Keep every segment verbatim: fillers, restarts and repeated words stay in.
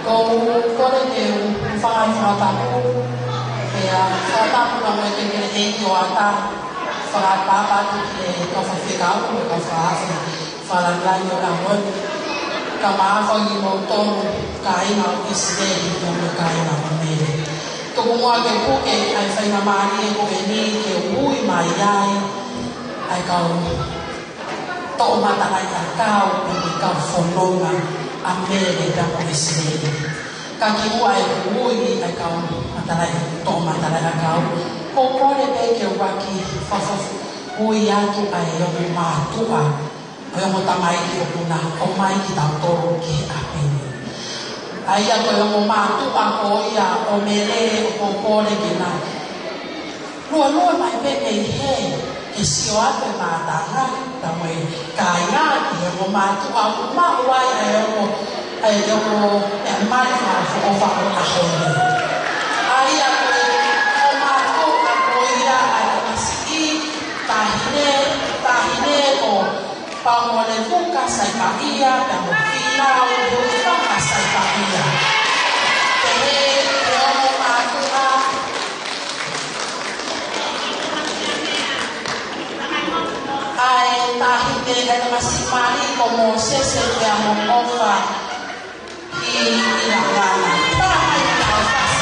Ko u kole ke u fai fakatapu, pea fakatapu ka mo e kekele ʻeiki ʻo ʻAta, fakapapatu ki he kau faifekau, mo e kau faifekau, fakalāngilangi ʻo e ʻaho ni, ka maʻa foki kimoutolu, kāinga ʻo ʻIsileli, mo e kāinga ʻo Mele. Tuku muʻa ke puke ʻa e faingamālie ko eni ke ui mai ai ʻa e kau toʻomatalaʻiʻakau ʻo e kau fononga ʻa Mele pea mo ʻIsileli. Ka kimuʻa ʻeku ui ʻa e kau matalaʻi, toʻomatalaʻiʻakau, ko u kole pē ke u ʻuluaki fakafoʻui atu ʻa e ongo mātuʻa ʻo e ongo tamaiki ʻoku na ʻomai kitautolu ki he ʻaho ni. ʻA ia ko e ongo mātuʻa ko ia ʻo Mele ʻoku ou kole ke na lualua mai pē mei hē, ke sio atu e mātanga, pea mo e kāinga, ki he ongo mātuʻa ʻoku maʻu ai ʻa e ongo, ʻa e ongo, ʻa e mali fakaʻofoʻofa ʻo e ʻaho ni. ʻA ia ko e ongo mātuʻa ko ia ʻa e tamasiʻi, taʻahine, taʻahine ko Paumolevuka Saipaia, pea mo Finau Huifanga Saipaia. Pehē ʻe he ongo mātuʻa, ʻa e taʻahine, ʻa e tamasiʻi mali ko Mōsese pea mo ʻOfa Kiʻilangana. Taha mai ki ʻAufasi.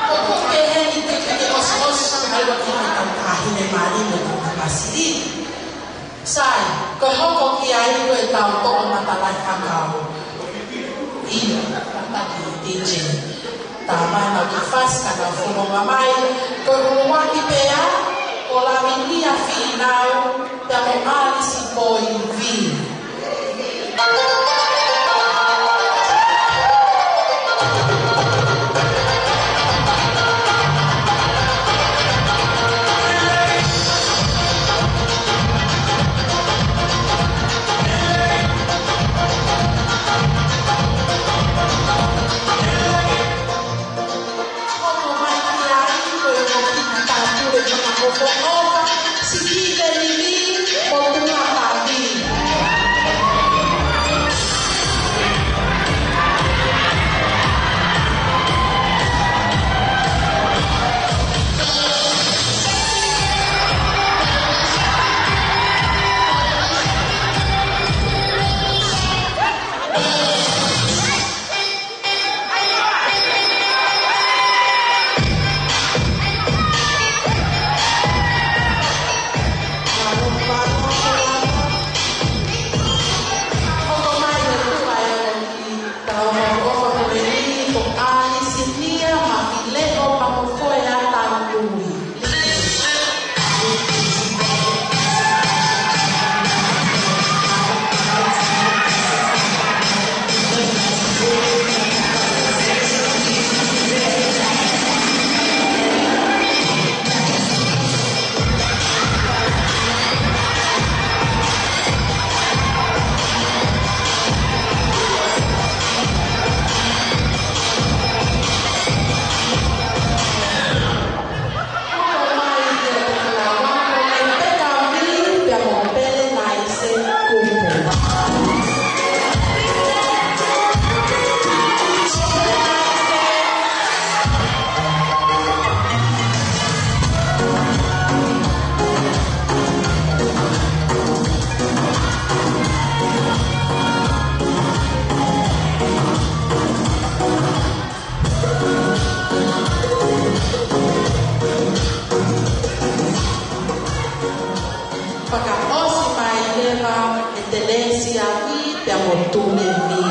ʻOku pehē ni te ke ʻosiʻosi ʻa e lau ʻa e kau taʻahine mali mo e kau tamasiʻi. Sai, ko e hoko ki ai ko e tau toʻomatalaʻiʻakau. ʻIo, tataki D J. Tama na ki fasi ka na fononga mai, ko e ʻuluaki pea, ko Lavinia Finau, pea mo Alice Poivi. Hono mai ki ai, ko e ʻOfisa Tāpule Fakaʻofoʻofa, Sitiveni Lī Motuʻa Pāti. Fakaʻosi mai leva ʻe Telesia Vī pea mo Tune Vī.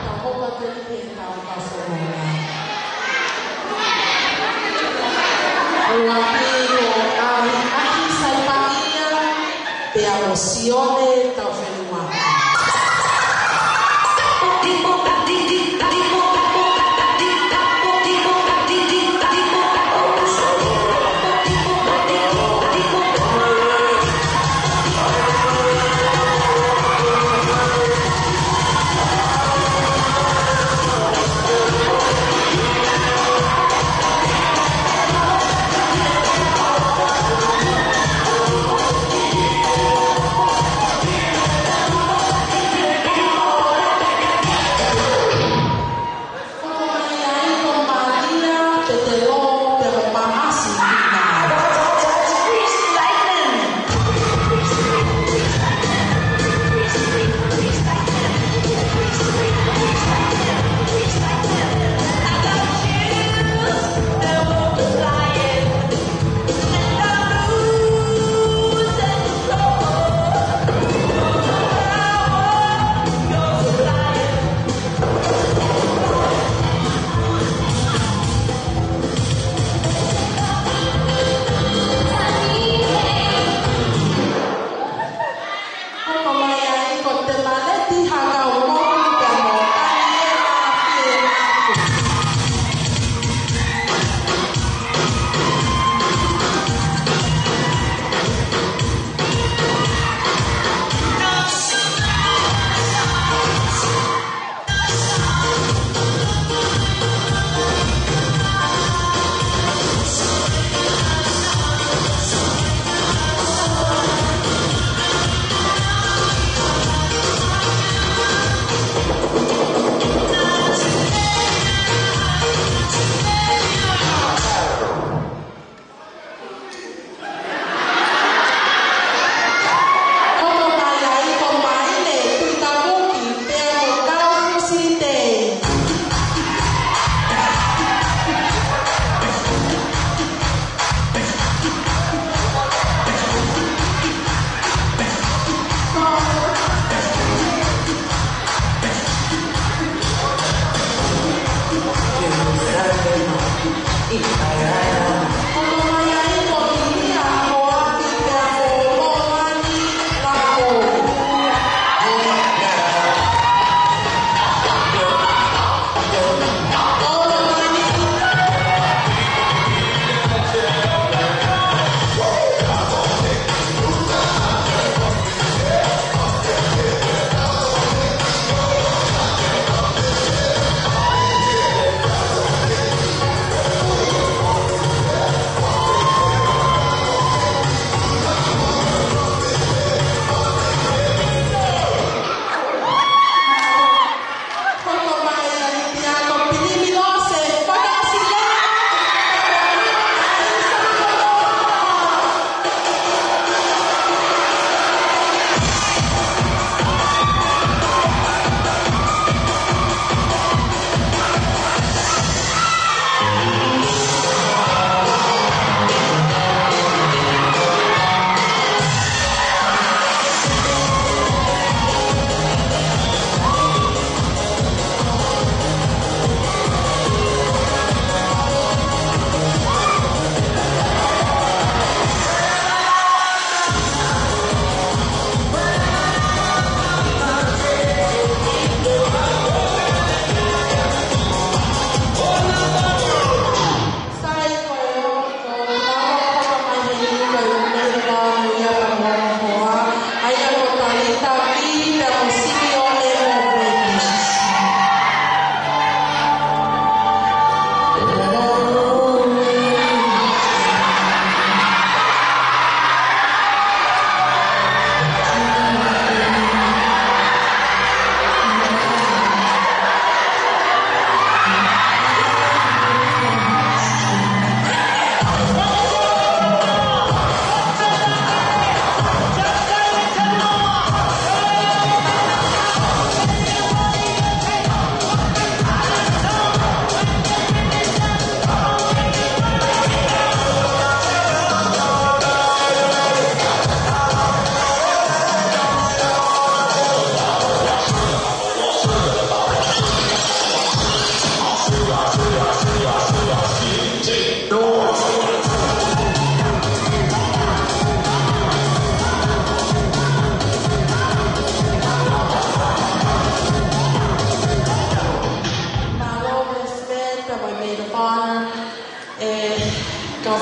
Ka hoko atu ki he kau Pasifika. ʻUluaki ko ʻAhiʻahi Saipaia, pea mo Sione Taufenua.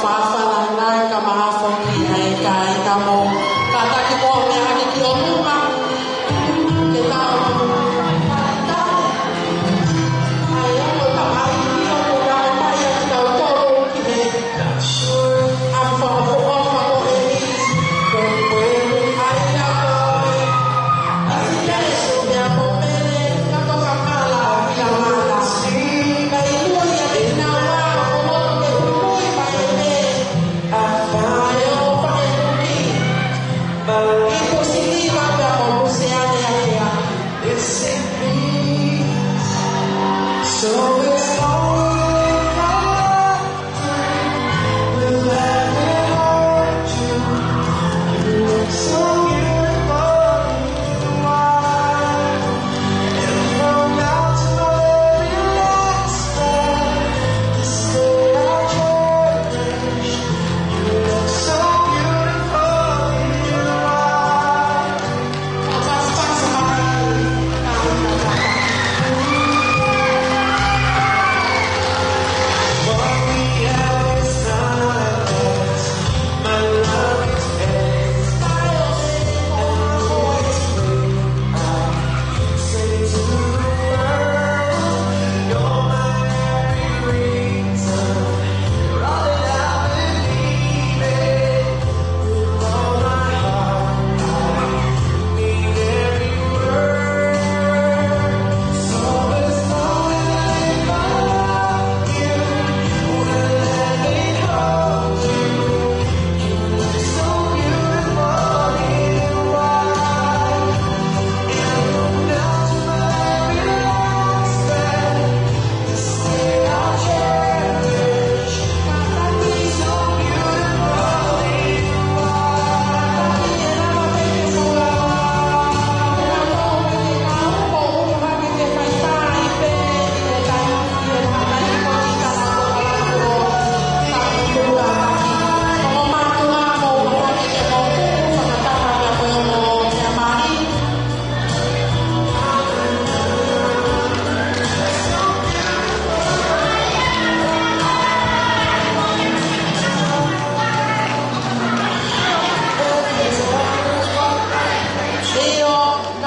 Fafalalaʻi ka mahafoki ai ka i kamo. Kātaki mo meʻa hake ki ʻolunga. Ke tau. Ai, ako ta ai, ni o ko ka ai, ai, kitautolu ki he. Am fakaʻofoʻofa ko e. Ko e, ko e, ai, ako e. So it's all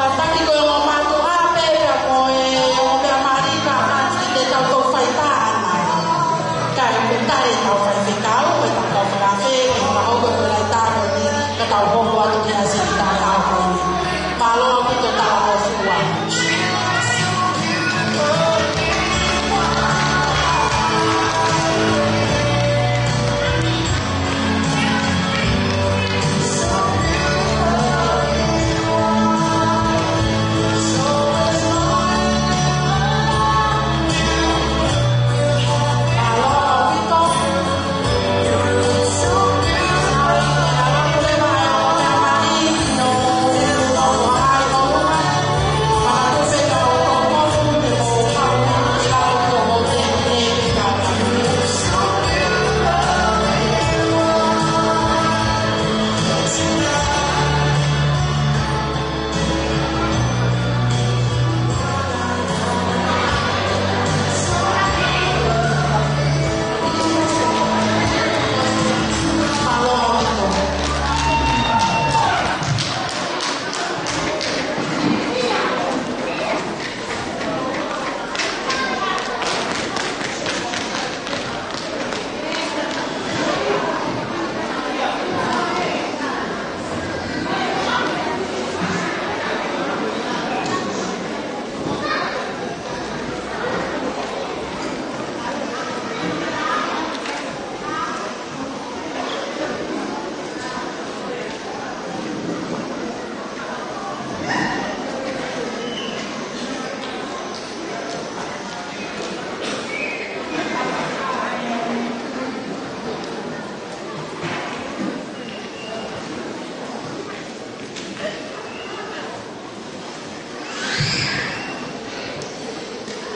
Kātaki ko e ongo mātuʻa pē pea mo e ongo meʻa mali ka mati ke tau tau fai tā ana. Ka e kutale tau fai fekau, ko e tau tau fai afe, ke tau hoko ko e lai tā ko ni, ka tau hoko atu ki a si tā tā ko ni. Mālō ʻaupito tau o fua.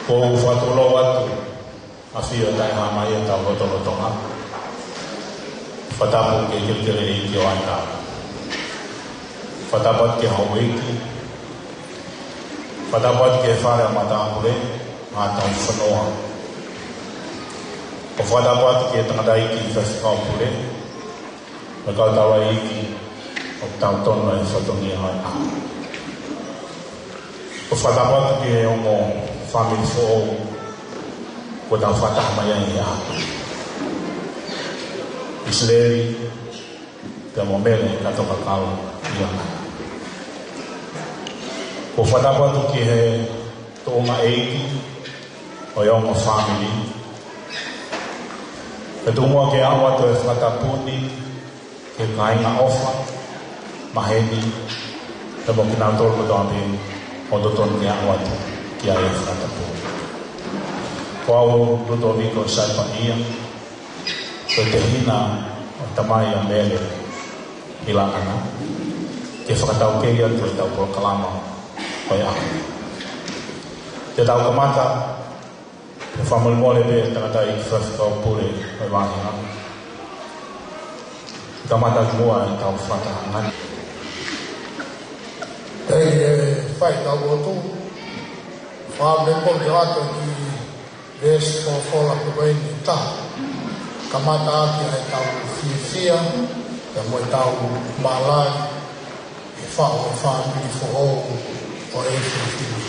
ʻOku ou fakatulou atu ʻa e ʻafio taʻehāmai ʻa hotau lotolotonga. Fakatapu ki he kelekele ʻeiki ʻo ʻAitā. Fakatapu atu ki he houʻeiki. Fakatapu atu ki he fale ʻa matāpule, ngā tau fonua. ʻOku fakatapu atu ki he tangataʻeiki Faifekau Pule, mo e kau taulaʻeiki ʻoku tautonu ʻa e fatongia ʻo e ʻaho. ʻOku fakatapu atu ki he ongo fāmili foʻou kuo tau fakataha mai ai he ʻaho. ʻIsileli, pea mo Mele Katokakau ʻi Langi. ʻOku fakatapu atu ki he tuʻunga ʻeiki ʻo e ongo fāmili. Pea tuku muʻa ke u ʻoatu e fakatapu ni ki he kāinga ʻofa, maheni, pea mo kinautolu kotoa pē ʻoku totonu ke u ʻoatu ki ai e fakatapu. Ko au Lutoviko Saipaia, ko e tehina ʻo e tamai ʻa Mele ʻi Langi, ke fakataukei atu ʻetau polokalama ʻo e ʻaho. Te tau kamata, ʻe fakamolemole pē tangataʻeiki Faifekau Pule ʻo e Vāhenga, kamata muʻa ʻetau fakataha ni. Tēniti e faitau ʻotu, fakamolemole atu ki he veesi folofola ko eni ʻe taha, kamata ʻaki ʻetau fiefia, pea mo ʻetau mālai, ʻi he faʻu ʻo e fāmili foʻou ʻo e efiafi ni.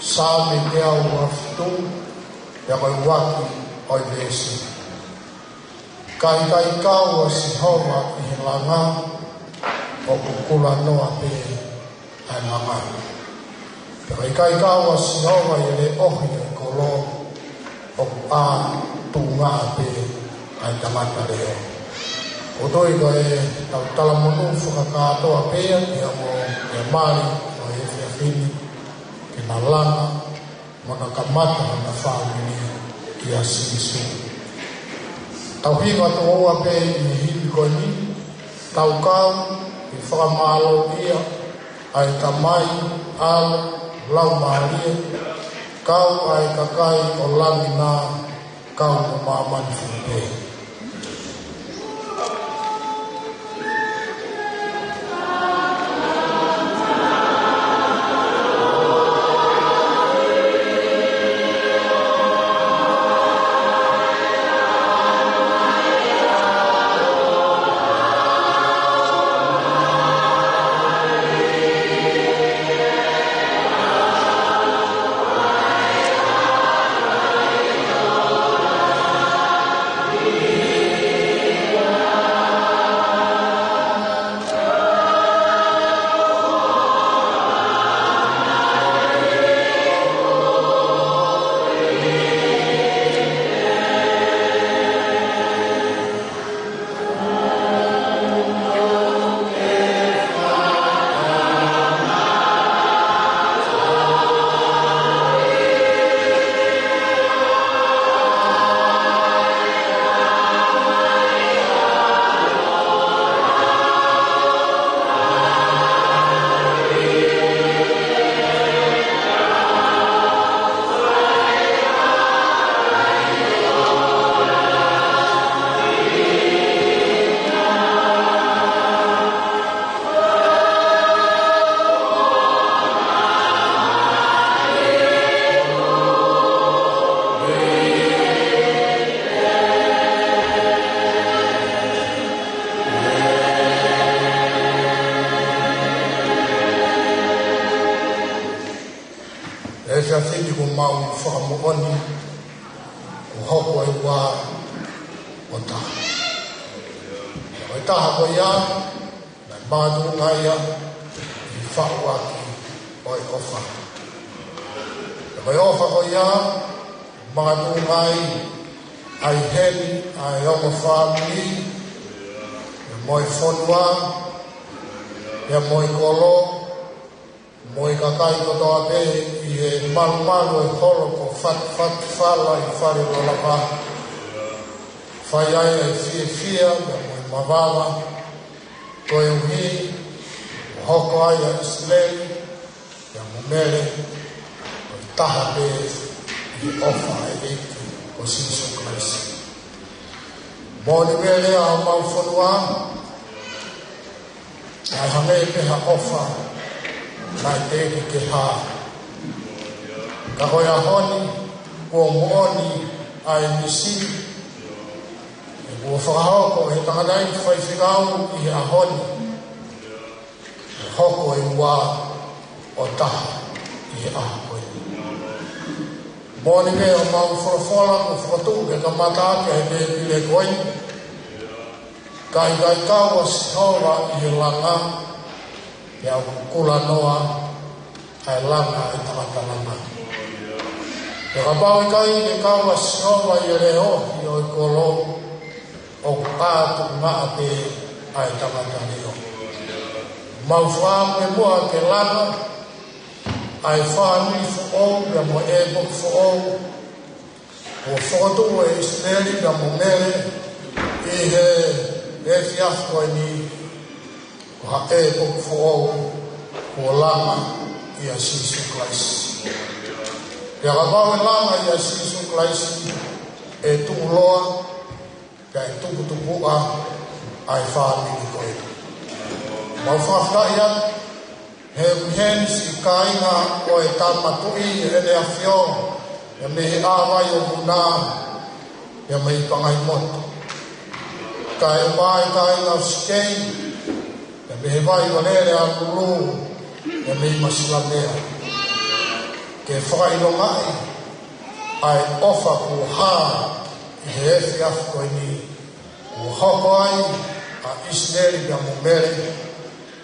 Saame teau uofitu, pea ko e ʻuluaki ʻo e veesi. Ka ʻikai kau ʻa Sihova ʻi he langa, ʻoku kulanoa pē ʻa e langa. Pea ka ʻikai kau ʻa Sihova ʻi he leʻohi ʻo e kolo, ʻoku ʻā tuʻungaʻa pē ʻa e tangata leʻo. ʻOku ou tui ko ʻetau talamonū fakakātoa pē ia, ʻi he ongo mali ʻo e efiafi ni, ke na langa, mo na kamata hona fāmili kia Sīsū. Tau hiva tokoua pē ʻi he himi ko eni, tau kau ʻi he fakamālōʻia ʻa e Tamai, ʻAlo, Laumālie, kau ʻa e kakai ʻo langi na, kau mo māmani foki pē. ʻE efiafi ni kuo mau fakamoʻoni kuo hoko e ua ʻo taha. Ko e taha ko ia, naʻe makatuʻunga ia ʻi he faʻu ʻaki ʻo e ʻofa. Ko e ʻofa ko ia, makatuʻunga ai ʻa e heni ʻa e ongo fāmili, pea mo e fonua, pea mo e kolo, mo e kakai kotoa pē ʻi he malumalu ʻo e holo ko Fatufatifala ʻi Fale Lalava. Fai ai ʻa e fiefia pea mo e mavava, koeʻuhi kuo hoko ai ʻa ʻIsileli pea mo Mele ko e taha pē ʻi he ʻofa ʻa e ʻEiki ko Sīsū Kalaisi. Moʻoni pē lea ʻa homau fonua, ʻa e hangē pē ha ʻofa naʻe teʻeki ke hā. Ka ko e ʻaho ni, kuo moʻoni ʻa e misi, ʻe kuo fakahoko ʻe he tangataʻeiki faifekau ʻi he ʻaho ni, ʻe hoko ʻe ua ʻo taha ʻi he ʻaho ko eni. Moʻoni pē ʻemau folofola kuo fokotuʻu ke kamata ʻaki ʻa e tēpile ko eni, ka ʻe ʻikai kau ʻa Sihova ʻi he langa, pea ʻoku kulanoa ʻa e langa ʻa e tangata langa. Pea kapau ʻe ʻikai ke kau ʻa Sihova ʻi he leʻohi ʻo e kolo, ʻoku ʻā tuʻungaʻa pē ʻa e tangata leʻo. Mau fakaʻamu muʻa ke langa ʻa e fāmili foʻou pea mo e ʻēpoki foʻou kuo fokotuʻu ʻe ʻIsileli pea mo Mele ʻi he efiafi ko eni, ko ha ʻēpoki foʻou kuo langa ʻia Sīsū Kalaisi. Pea kapau ʻe langa ʻia Sīsū Kalaisi, ʻe tuʻuloa, pea ʻe tuputupuʻa ʻa e fāmili ko eni. Mau fakafetaʻi atu he ʻoku ʻi heni siʻi kāinga ʻo e Tama Tuʻi ʻEne ʻAfio, pea mei he ʻĀvai ʻo Vuna, pea mei Pangaimotu. Kae ʻumaʻā e kāinga ʻo Sikei, pea mei he Vai ʻo Lele ʻa Lulu, pea mei Masilamea. Ke fakaʻilongaʻi ʻa e ʻofa kuo hā ʻi he efiafi ko eni, kuo hoko ai ʻa ʻIsileli pea mo Mele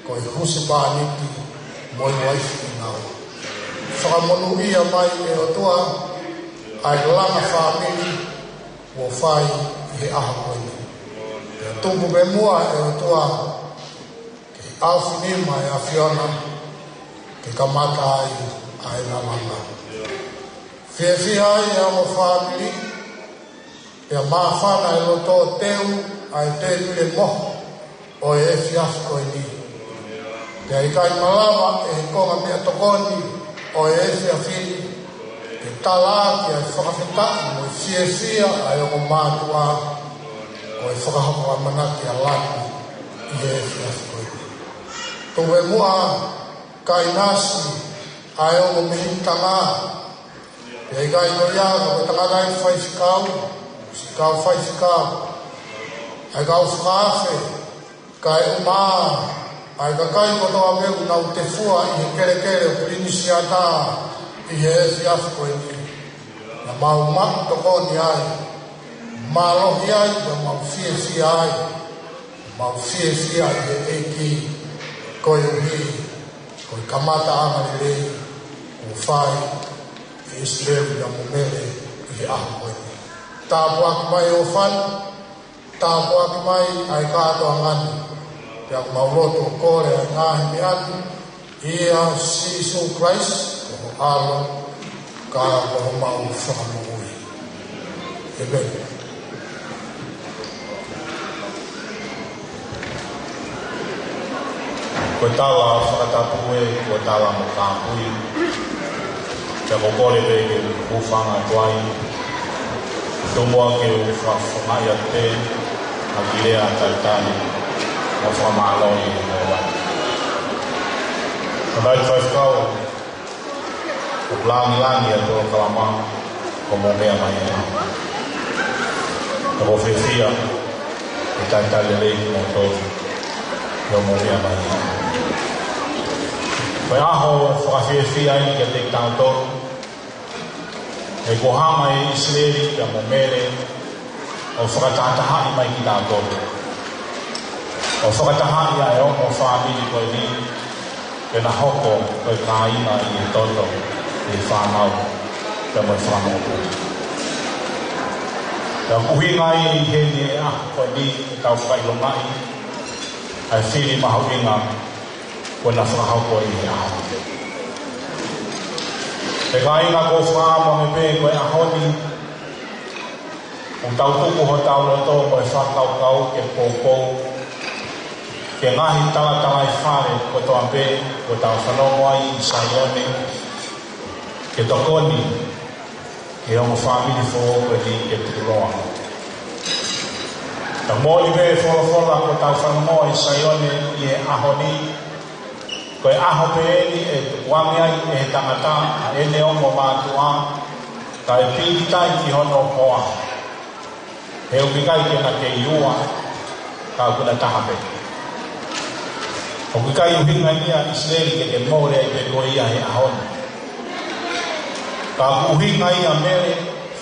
ko e husepāniti mo e uaifi ʻi he ʻaho. Fakamonūʻia mai ʻe ʻOtua ʻa e langa fāmili kuo fai ʻi he ʻaho ko eni. Pea tuku pē muʻa ʻe ʻOtua ke ʻaofinima ʻe he ʻAfiona ke kamata ai ʻa e langa. Fiefia ai ʻa e ongo fāmili, pea māfana e loto ʻo teu ʻa e tēpile mohu ʻo e efiafi ko eni. Pea ʻikai malava ʻe he konga meʻatokoni ʻo e efiafi ni ke talaaki ʻa e fakafetaʻi mo e fiefia ʻa e ongo mātuʻa ʻo e fakahoko ʻamanaki ʻa Lani ʻi he efiafi ko eni. Tuku pē muʻa kae ʻinasi ʻa e ongo mehikitanga, pea ʻikai ko ia ka ko e tangataʻeiki faifekau, siʻi kau faifekau, ʻa e kau fakaafe, kae ʻumaʻā ʻa e kakai kotoa pē ʻoku nau tefua ʻi he kelekele ʻo Pilinisiata ʻi he efiafi ko eni. Naʻa mau maʻu tokoni ai, mālohi ai, pea mau fiefia ai. Mau fiefia ʻi he ʻEiki, koeʻuhi ko e kamataʻanga lelei kuo fai ʻe ʻIsileli pea mo Mele ʻi he ʻaho ko eni. Tāpuaki mai ʻa e ʻofa ni, tāpuaki mai ʻa e kātoanga ni, pea ʻoku mau lotu ʻo kole ʻa e ngaahi meʻa ni ʻia Sīsū Kalaisi, ko ho ʻAlo, ka ko homau Fakamoʻui. ʻĒmeni. Ko e tala fakatapu ē, ko e tala mo kāpui. Pea ʻoku ou kole pē ke u hūfanga atu ai. Tomuʻa ke u fakafetaʻi atu pē ʻa e lea talitali mo fakamālō ʻi he ʻaho ni. Tangataʻeiki faifekau, ʻoku lāngilangi ʻa e polokalama kuo mou meʻa mai ai. Pea ʻoku ou fiefia he talitali lelei kimoutolu kuo mou meʻa mai ai. Ko e ʻaho fakafiefia eni kiate kitautolu, he kuo hanga ʻe ʻIsileli pea mo Mele ʻo fakatahatahaʻi mai kitautolu, ʻo fakatahaʻi ʻa e ongo fāmili ko eni, ke na hoko ko e kāinga ʻi he toto, ʻi he fānau, pea mo e fānau pē. Pea ʻoku ʻuhinga ia ʻi heni ʻa e ʻaho ko eni ke tau fakaʻilongaʻi ʻa e fili mahuʻinga kuo na fakahoko ʻi he ʻaho ni. Pea kāinga, ʻoku ou fakaʻamu ange pē ko e ʻaho ni, ʻoku tau tuku hotau loto mo e fakakaukau ke poupou ki he ngaahi talatalaifale kotoa pē kuo tau fanongo ai ʻi Saione, ke tokoni ki he ongo fāmili foʻou ko eni ke tuʻuloa. Pea moʻoni pē folofola kuo tau fanongo ʻi Saione ʻi he ʻaho ni, ko e ʻaho pē eni ʻe tukuange ai ʻe he tangata ʻa ʻene ongo mātuʻa, Kae pīkitai ki hono hoa, he ʻoku ʻikai ke na kei ua, ka ʻoku na taha pē. ʻOku ʻikai ʻuhinga ia ʻa ʻIsileli ke ke mole ai pē ko ia he ʻaho ni. Ka ʻoku ʻuhinga ia, Mele,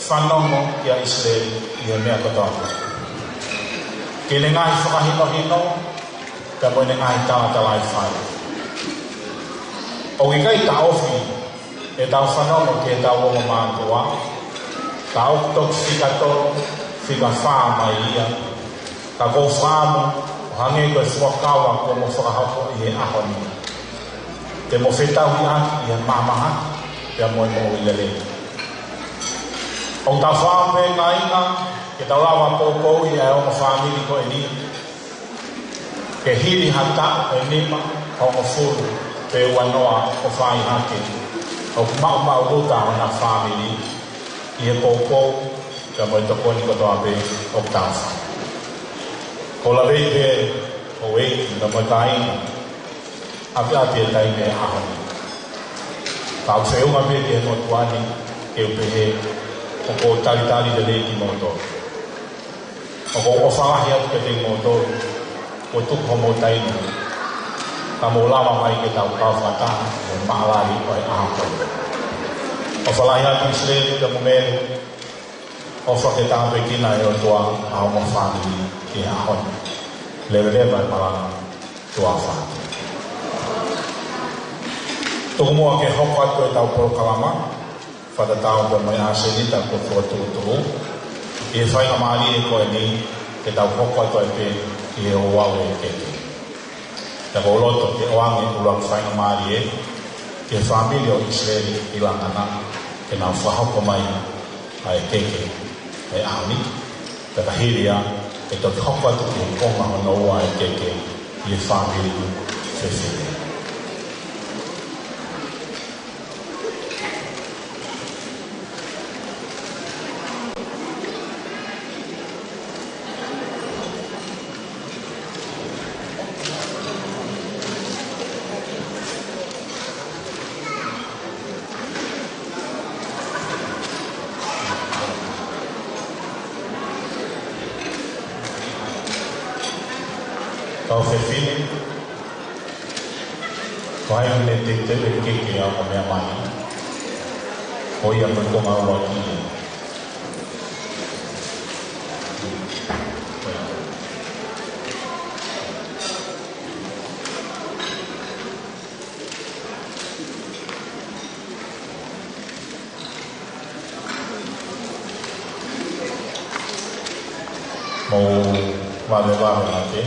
fanongo kia ʻIsileli ʻi he meʻa kotoa pē, ki heʻene ngaahi fakahinohino, pea mo ʻene ngaahi talatalaifale. ʻOku ʻikai taʻofi ʻetau fanongo ki heʻetau ongo mātuʻa, ka ʻoku toki fika tolu, fika fā mai ia, ka ʻoku ou fakaʻamu ʻo hangē ko e fuakava kuo mo fakahoko ʻi he ʻaho ni, te mo fetauhiʻaki ʻi he mahamahaki pea mo e moʻui lelei. ʻOku tau fakaʻamu pē, kāinga, ke tau lava ʻo poupouʻi ʻa e ongo fāmili ko eni, ke hili ha taʻu ʻe nima hongofulu pe uanoa ʻo fai hake, ʻoku maʻumaʻuluta hona fāmili ʻi he poupou pea mo e tokoni kotoa pē ʻoku tau fai. Ko e lave pē ʻa e houʻeiki pea mo e kāinga, ʻapiʻapi e taimi he ʻaho ni. Ka ʻoku feʻunga pē ki he motuʻa ni ke u pehē, ʻoku ou talitali lelei kimoutolu. ʻOku ou ʻofa lahi atu kiate kimoutolu, kuo tuku homou taimi, ka mou lava mai ke tau kau fakataha he maʻalali ʻo e ʻaho ko eni. ʻOfa lahi atu ʻIsileli pea mo Mele, ʻofa ke tāpuekina ʻe he ʻOtua ʻa hoʻomo fāmili ki he ʻaho ni. Leveleva e malanga, tuʻa ʻofa atu. Tuku muʻa ke hoko atu ʻetau polokalama fakatatau pea mo e ʻasenita kuo fokotuʻutuʻu ʻi he faingamālie ko eni, ke tau hoko atu ai pē ʻi he ouau ʻo e keke. Pea ʻoku ou loto ke ʻoange ʻuluaki faingamālie ki he fāmili ʻo ʻIsileli ʻi Langana, ke nau fakahoko mai ʻa e keke he ʻaho ni. Pea ka hili ia, ʻe toki hoko atu ki he konga hono ua e keke ʻi he fāmili fefine. Kau fefine, ko hai ʻoku ne teuteu e keke ʻa hoʻomo meʻa mai? Ko ia ko e konga ua ki ai. Mou vave vave atu.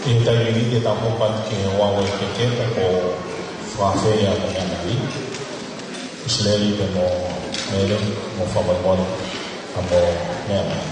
ʻI he taimi ni, ʻe tau hoko atu ki he ouau ʻo e keke, pea ko e fakafeʻiloaki ʻa e meʻa mai. ʻIsileli pea mo Mele, mou fakamolemole, ka mou meʻa mai.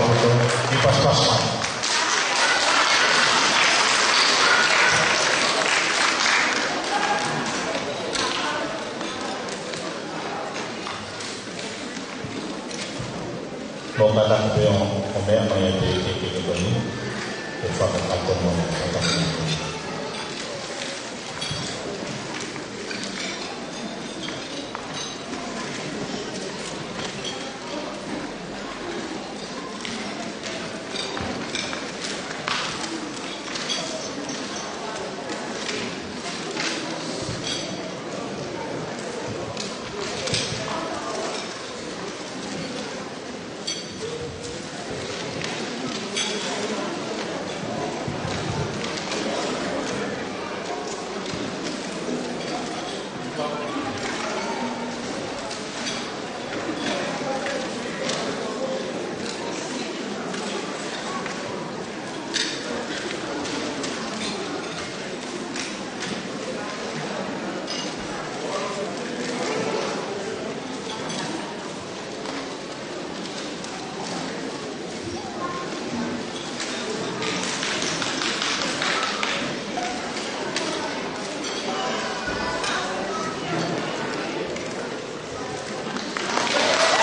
Kiʻi pasipasi mai. Mou kātaki pē ʻo, ʻo meʻa mai ʻa e keke ko eni. Ke fakakakato mo e fakakakato.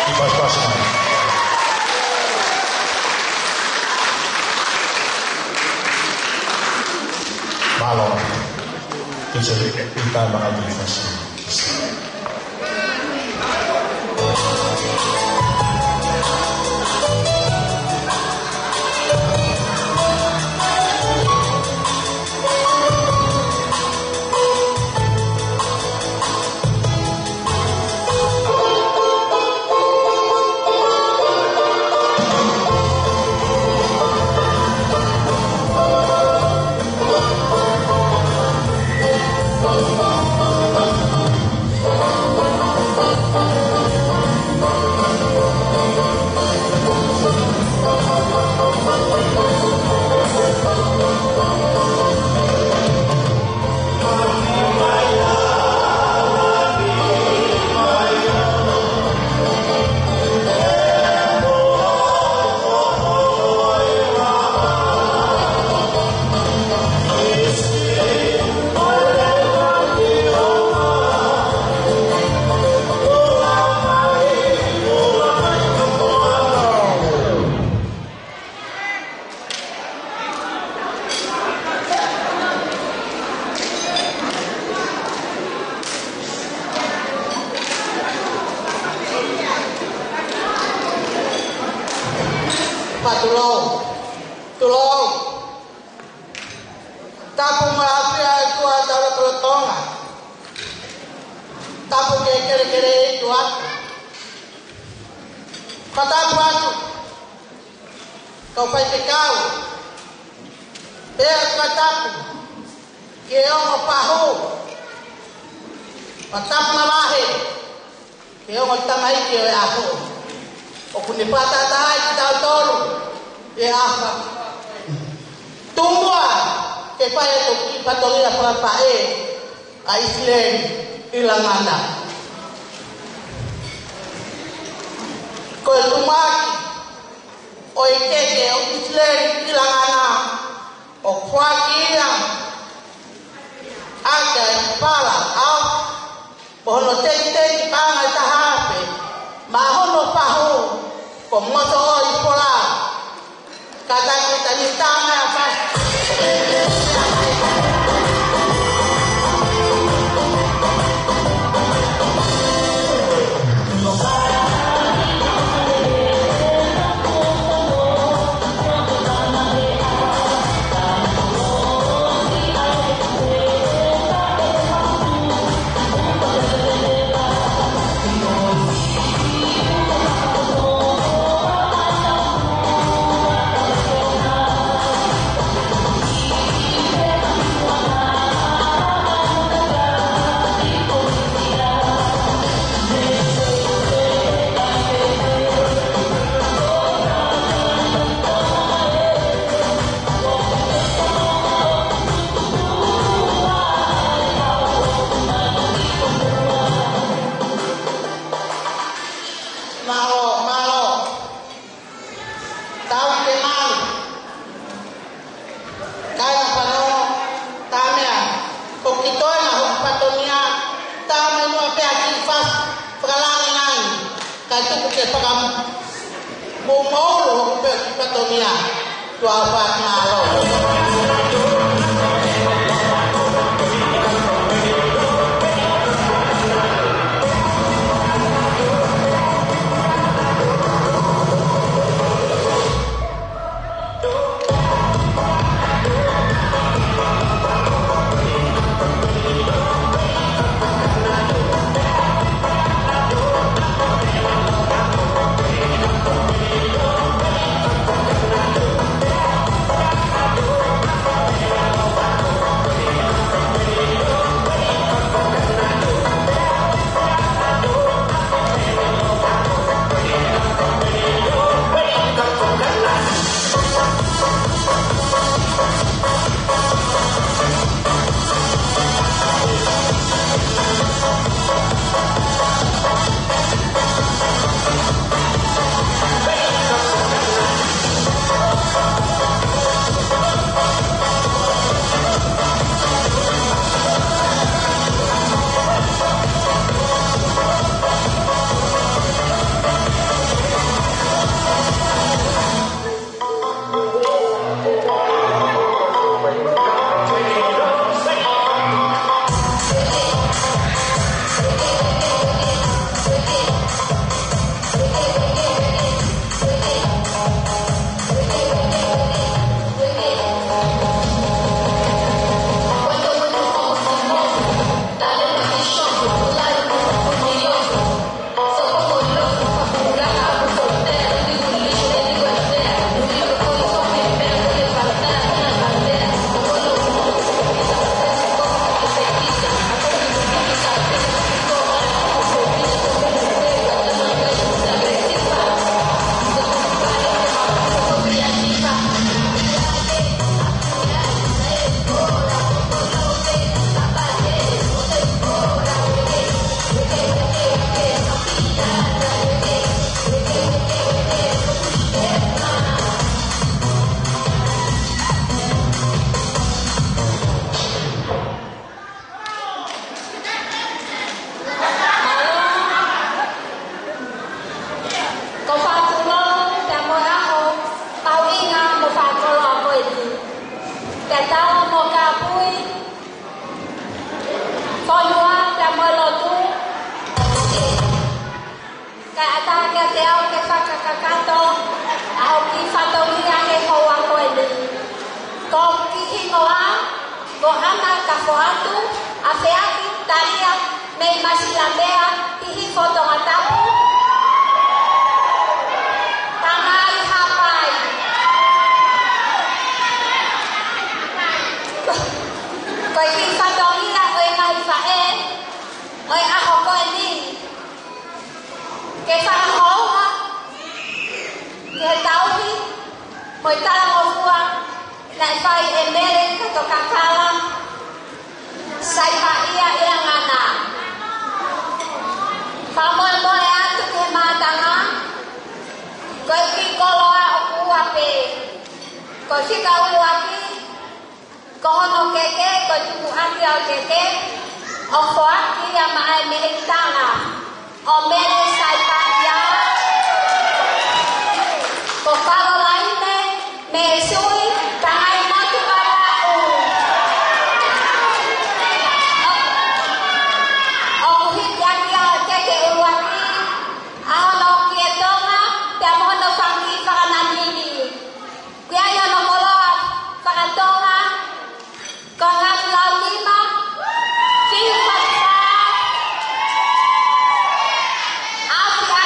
Kiʻi pasipasi mai. Mālō. Kiʻi seli, kiʻi tā manga kiʻi fasi. Tulou. Tulou. Tapu maʻa e ʻOtua ʻi he lotolotonga. Tapu ki he kelekele ʻi tuʻa. Fakatapu atu. Kau faifekau. Pea fakatapu ki he ongo fahu. Fakatapu mavahe ki he ongo tamaiki ʻo e ʻaho. ʻOku ne fakatātā ai kitautolu ʻi he ʻaho. Tuku muʻa ke fai atu e kiʻi fatongia fakapaʻe ʻa ʻIsileli ʻIlangana. Ko e lumaki ʻo e keke ʻo ʻIsileli ʻIlangana ʻoku foaki ia ʻaki ʻa e pala ʻaofi mo hono tekiteki paʻanga ʻe taha afe maʻa hono fahu ko Mosoʻoipola. Kātaki ʻo talitali mai ʻa e fasi. Ke mau. Kae fanongo, tā meʻa, ko kitautolu hoku fatongia, tā meʻa noa pē ʻa e kiʻi fasi, fakalangilangi, kae tuku ke fakamu-, mou maulu hoku pē kiʻi fatongia, tuʻa ʻofa mālō. Ko e fakatulou pea mo e ʻaho mahuʻinga mo fakakoloa ko eni. Pea tau mo kāpui, fonua pea mo e lotu. Kae ʻatā kiate au ke fakakakato ʻa hoku kiʻi fatongia he houa ko eni. Ko hoku kiʻi hingoa, ko Ana Kafoatu, ʻa Feaki Talia mei Masilamea, Hihifo, Tongatapu. Tamai Haʻapai. Ko e kiʻi fatongia ʻo e ngaahi faʻē ʻo e ʻaho ko eni. Ke fakahounga ki he tauhi mo e talangofua naʻe fai ʻe Mele Katokakala Saipaia ʻIlangana. Fakamolemole atu ki he mātanga, ko e kiʻi koloa ʻoku ua pē. Ko e fika ʻuluaki, ko hono keke, ko e tukuʻaki ʻo e keke, ʻo foaki ia maʻa e mehekitanga ʻo Mele Saipaia, ko Kalolaine Mesui, Tangaimotu Vavaʻu. ʻO, ʻoku hiki ʻaki ia ʻa e keke ʻuluaki, ʻa hono ʻoku ʻi Tonga, pea mo hono fanga kiʻi fakananini. Ko ia hono koloa fakatonga, ko e ngaahi lau nima, fihi fā, afi ʻa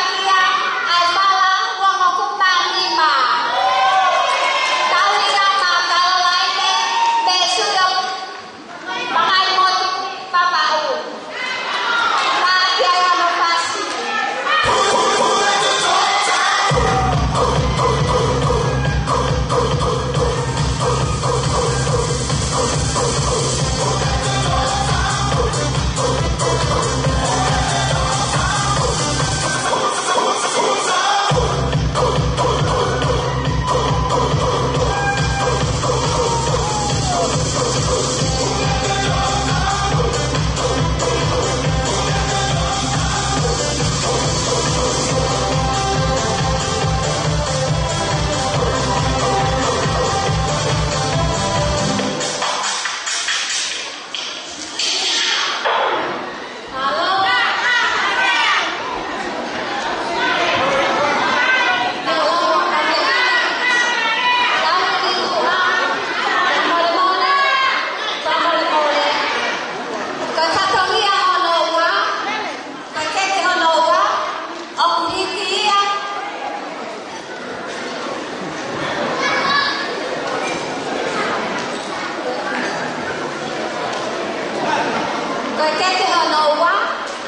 Kete hono ua,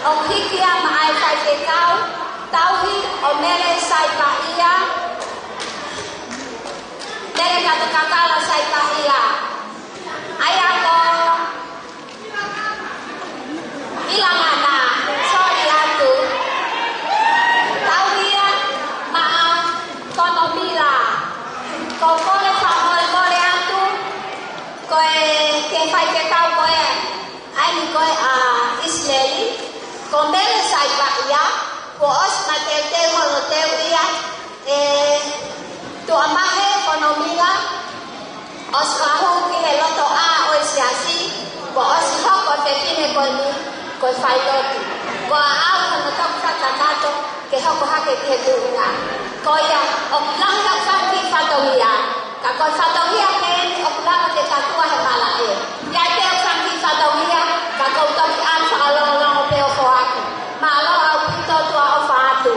ʻoku hiki ia maʻa e faifekau tauhi ʻo Mele Saipaia, Mele Katukakala Saipaia. ʻA ia ko Ilangana, soli atu. Tauhi ia maʻa Kono Mila. Ko e kole fakamolemole atu, ko e, ki he faifekau ko ē, ʻa ia ko ē ʻa ʻIsileli, ko Mele Saipaia, kuo ʻosi mateuteu hono teuʻi ia ʻe Tuʻa Mahe Kono Mila, ʻosi fakahū ki he lotoʻā ʻo e siasi, kuo ʻosi hoko e fefine ko eni ko e failotu. Ko au hono toki fakakakato ke hoko hake ki he tuʻunga. Ko ia, ʻoku lahi hoku fanga kiʻi fatongia, ka ko e fatongia pē eni ʻoku lava ke tatua he malaʻe. ʻI ai pē hoku fanga kiʻi fatongia, ka ʻoku ou toki ʻalu fakalongolongo pē ʻo foaki. Mālō ʻaupito, tuʻa ʻofa atu.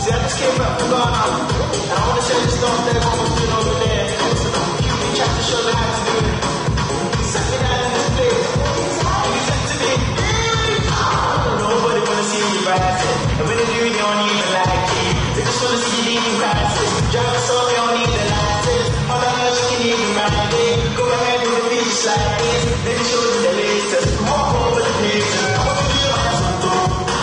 See, I just came back from Ghana, and I wanna share this love that I got with you over there. Listen, we tried to show them how to do it. Suck it out in this place. Listen to me. Nobody wanna see you rising. And when they do, they don't even like it. They just wanna see you leaving crisis. Drive us off, they don't need the license. All I know is you can even ride it. Go ahead with the beat just like this. Let me show you the latest. Walk over the pages. I want you to be my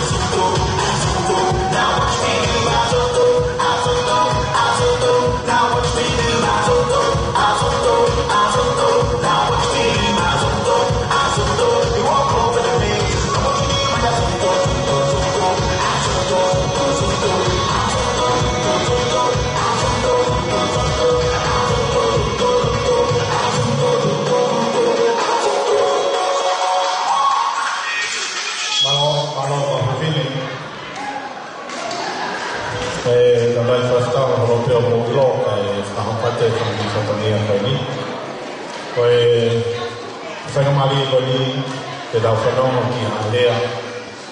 Mālō, mālō, mālō, fefine. ʻE, naʻe ʻi ai e fakataha holo pea mo ʻilo, kae fakahoko atu e fanga kiʻi fatongia ko eni. Ko e faingamālie ko eni ke tau fanongo ki ha lea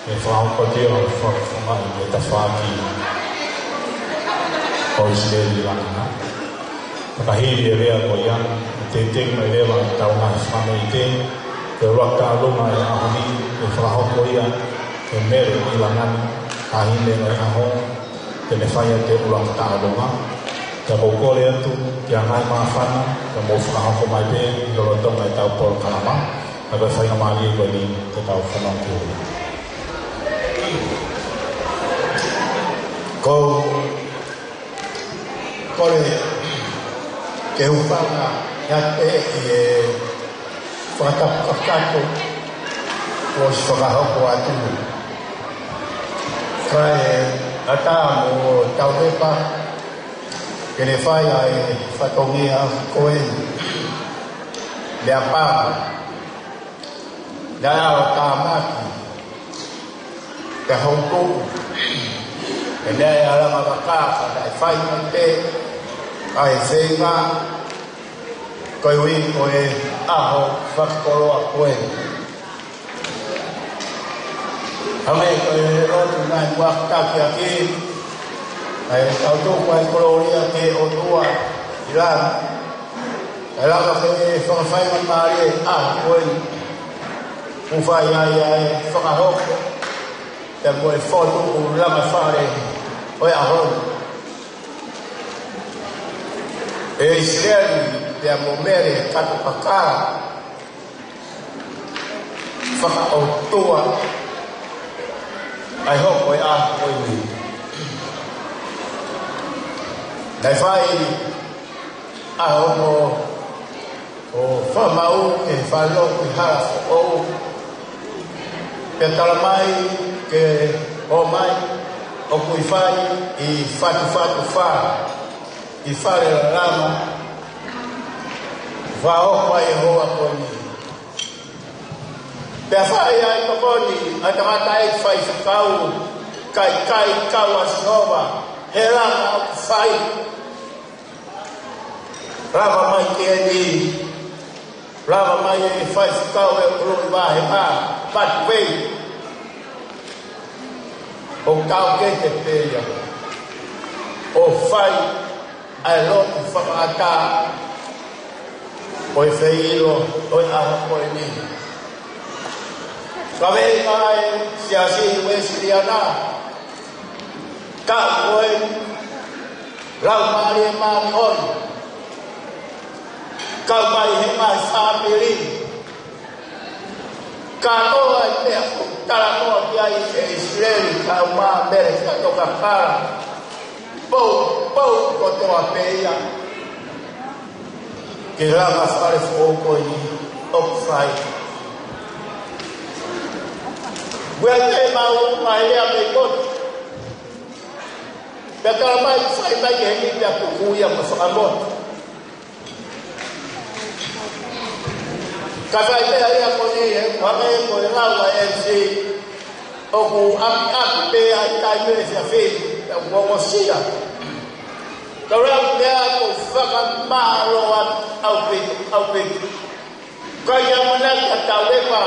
ʻe fakahoko atu ʻi he fa-, fanga ʻi he tafaʻaki ʻo ʻIsileli Langana. Fakahili e lea ko ia, ʻe teitei mai leva ʻetau ngaahi fāmili, ke ʻuluaki taʻalo mai he ʻaho ni, ʻe fakahoko ia ʻe Mele ʻIlangani, taʻahine Ngaahi ʻAho, te ne fai ʻa e ʻuluaki taʻalo mai. Ka ʻoku ou kole atu ki he ngaahi māfana, ke mou fakahoko mai pē, lolotonga ʻetau polokalama, ka ko e faingamālie ko eni ke tau fanongo ki ai. Ko Kole ke u hūfanga ʻiate au ʻi he fakatapu kakato kuo ʻosi fakahoko atu. Kae ʻatā mo Tauhepa ke ne fai ʻa e fatongia ko eni. Meʻapango, naʻe ʻalu ʻo tāmaki, pea houku, pea naʻe ʻalu ʻo langa vaka, ka naʻe fai mai pē ʻa e feinga, koeʻuhi ko e ʻaho fakakoloa ko eni. Hangē ko e lotu naʻe muʻaki takiaki, ʻa e tau tuku ʻa e kolōlia ki he ʻOtua ʻi langi. ʻE lava ke fakafaingamālie ʻa e ʻaho ko eni, ʻoku fai ai ʻa e fakahoko, pea mo e fokotuʻu langa fale ʻo e ʻaho ni. ʻE ʻIsileli, pea mo Mele Kato Kakala, fakaʻotua ʻa e hoko e ʻaho ko eni. Naʻe fai ʻa hono ʻo fakamaʻu ke fai lotu ʻi he hala foʻou. Pea tala mai ke ō mai ʻoku ʻi fai ʻi Fatufatu Fā, ʻi Fale Lalama, fakahoko ai e houa ko eni. Pea fai ʻa e tokoni ʻa e tangataʻeiki faifekau, kae ʻikai kau ʻa Sihova he langa ʻoku fai. Lava mai ki heni, lava mai e faifekau ʻo e ʻuluʻi vāhenga, Patupei, ʻo taukete pē ia ʻo fai ʻa e lotu fakaʻatā ʻo e feʻiloaki ʻo e ʻaho ko eni. Kaveinga ʻa e Siasi Uēsiliana, ka ko e Laumālie Māʻoniʻoni, kau mai he ngaahi fāmili, kātoa e meʻa ʻoku talanoa ki ai ʻe ʻIsileli, kau mai Mele Kato Kakala, poupou kotoa pē ia ki he langa fale foʻou ko eni ʻoku fai. Ua te mau mai lea mei motu. Pea tala mai, fai mai ki heni pea kuku ia mo fakamotu. Ka fai pē ʻa ia ko eni he hangē ko e lau ʻa e M C, ʻoku ʻapiʻapi pē ʻa e taimi ʻo e efiafi, pea ʻoku ongosia. Ka lau pē ʻa e ko fakamālō atu ʻaupito, ʻaupito. Ka ia mana kia Tauhepa,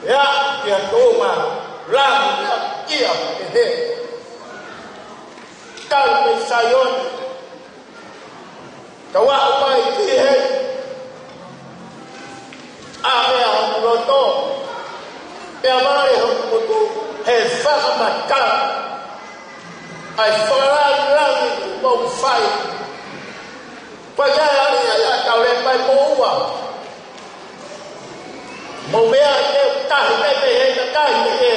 ia kia Toma, lau ia kia Pehe. Tau mei Saione, tau aʻu mai ki heni, ʻa meʻa hoku loto, pea vale hoku ngutu, he fakamatala ʻa e fakalāngilangi kuo mou fai. Pea ʻai ʻa ia ia Tauhepa ʻi moua. Mou meʻa ke tahi pē pē he tahi pē pē.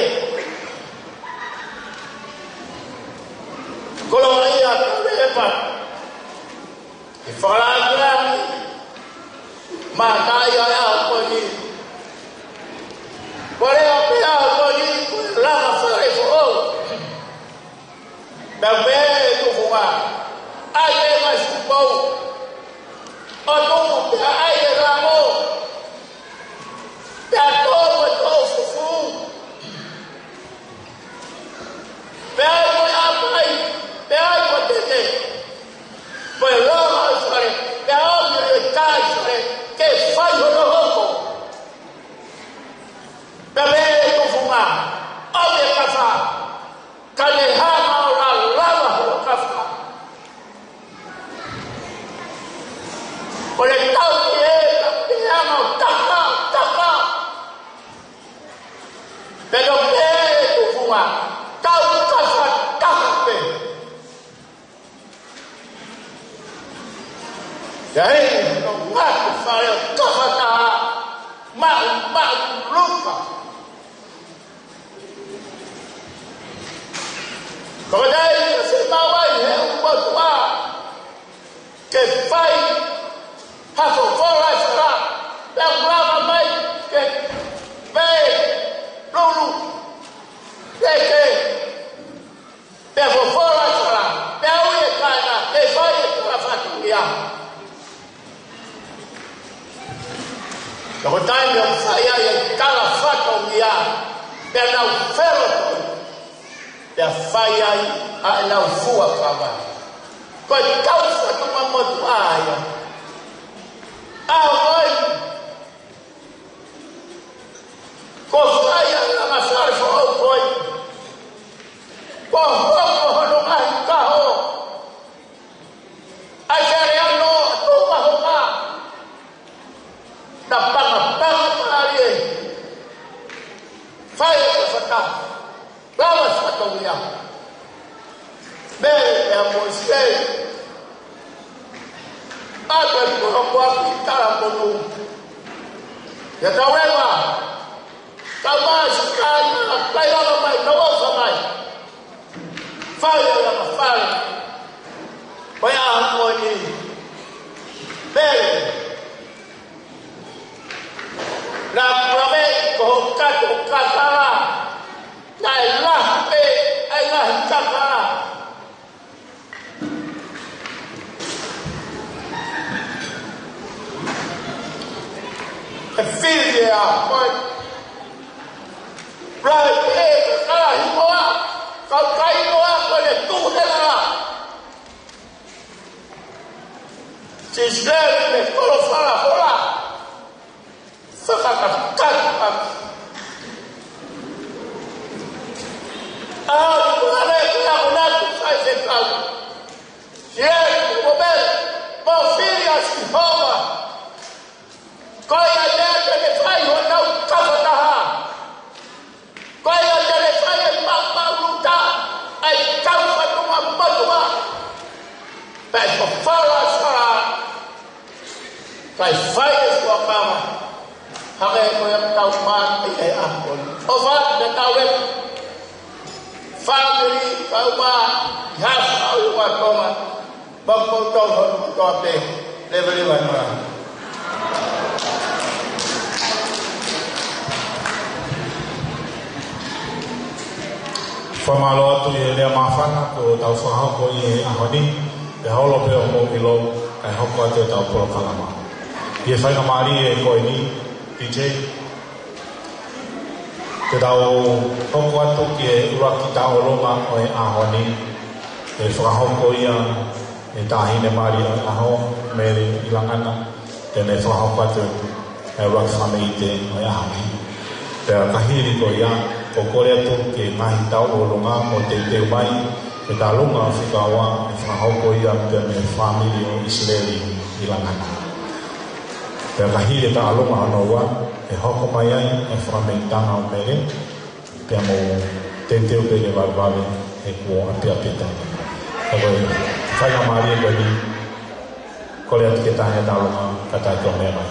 Kolōlia Tauhepa. ʻI he fakalāngilangi, mātaʻi ʻa e ʻaho ko eni. Ko e lea pē ʻaho ko eni, ko e langa fale foʻou. Pea pehē ʻe Tufunga, ʻai e ngaahi sipou, ʻo tuku pea ʻai e lango, pea tō mo e tō fufū. Pea ʻai mo e ʻāpae, pea ʻai mo e tete. Mo e langa ʻo e fale, pea ʻomi ʻe he kakai fale, ke fai hono hoko. Pea pehē ʻe Tufunga, ʻomi e kafa, ka ne hanga ʻo lalava hono kafa. Ko e tau ki he ka pehē ʻa e mau taka, taka. Pea ko e pē tufunga, tau kafa taka pē. Ia he, no ngatu fale ʻo kafa taha, maʻu, maʻu luka. Ko e taimi ʻoku fiemaʻu ai he ʻū motuʻa ke fai ha fofola ʻi fala, pea ʻoku lava mai ke pē lulu, ke ke, pea fofola ʻi fala, pea ui e kāinga ke fai e tala fatongia. Ka ko e taimi ʻoku fai ai e tala fatongia, pea nau felo, pea fai ai ʻa ʻenau fuakava. Ko e tau fatongia motuʻa ia. ʻA ʻoi, ko fai ai ʻa e fale foʻou ko ē. Ko hoko hono ngaahi kaho. ʻAi fale ano atu mahonga. Na panga panga panga lie. Fai e fata. Lava fatongia. Mele ʻa Moisesi. ʻA e kua kua ki tala konu. Ia tau eva. Tau mai si kai na kai lava mai, tau ʻofa mai. Fai ʻa e lava fai. Ko ia ko eni. Mele. Na kua mei ko ho kato katala. Naʻe lahi pē, ʻai lahi katala. E fili ʻa e ʻaho ko ē. Lahi pē, ka lahi moa, ka kai moa, ko e tuʻu he lala. Sisiteli ne kolo fala hola. Fakakakato ʻaki. ʻA, kuale, kuale, kuale, kuale, kuale. Sieli, mo mele, mo fili ʻa Sihova. Ko ia te ne fai honau kafa taha. Ko ia te ne fai e maʻumaʻuluta, ʻa e tau fatongia motuʻa. Pea ko fala sala. Kae fai e fuakava. Hake ko ia tau mā i e ʻaho ko eni. ʻOfa atu te tau e. Fāmili, tau mā, i hafa au i ua Tonga. Pea ko tau hau kotoa pē, leveleva noa. Fakamālō atu ʻi he lea māfana kuo tau fakahoko ʻi he ʻaho ni, pea holo pē ʻo mou ʻilo, kae hoko atu ʻetau polokalama. ʻI he faingamālie ko eni, D J, te tau hoko atu ki he ʻuluaki tauʻolunga ʻo e ʻaho ni, ʻe fakahoko ia ʻe he Taʻahine Mali ʻo e ʻAho, Mele ʻIlangana, te ne fakahoko atu ʻa e ʻuluaki fakameʻite ʻo e ʻaho ni. Pea ka hili ko ia, ʻoku kole atu ki he ngaahi tauʻolunga ʻo teuteu mai, ʻe tauʻolunga ʻo fika ua, ʻe fakahoko ia pea mei he fāmili ʻo ʻIsileli ʻIlangana. Pea ka hili e tauʻolunga hono ua, ʻe hoko mai ai e fakameʻitanga ʻo Mele, pea mo teuteu pē ke valevale he kuo ʻapiʻapi e taimi. Ka ko e faingamālie ko eni, kole atu ke taha e tauʻolunga, ka taʻe toʻo meʻa mai.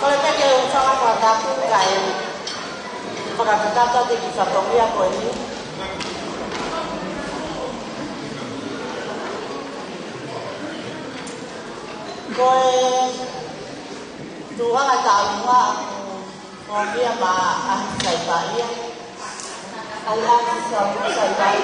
Ko e peke o fanga fakatapu kae fakakakato atu e kiʻi fatongia ko eni. Ko e tuʻunga tauʻolunga ʻoku fōmia maʻa Saipaia. ʻAi ʻa e sāpulu sai vai.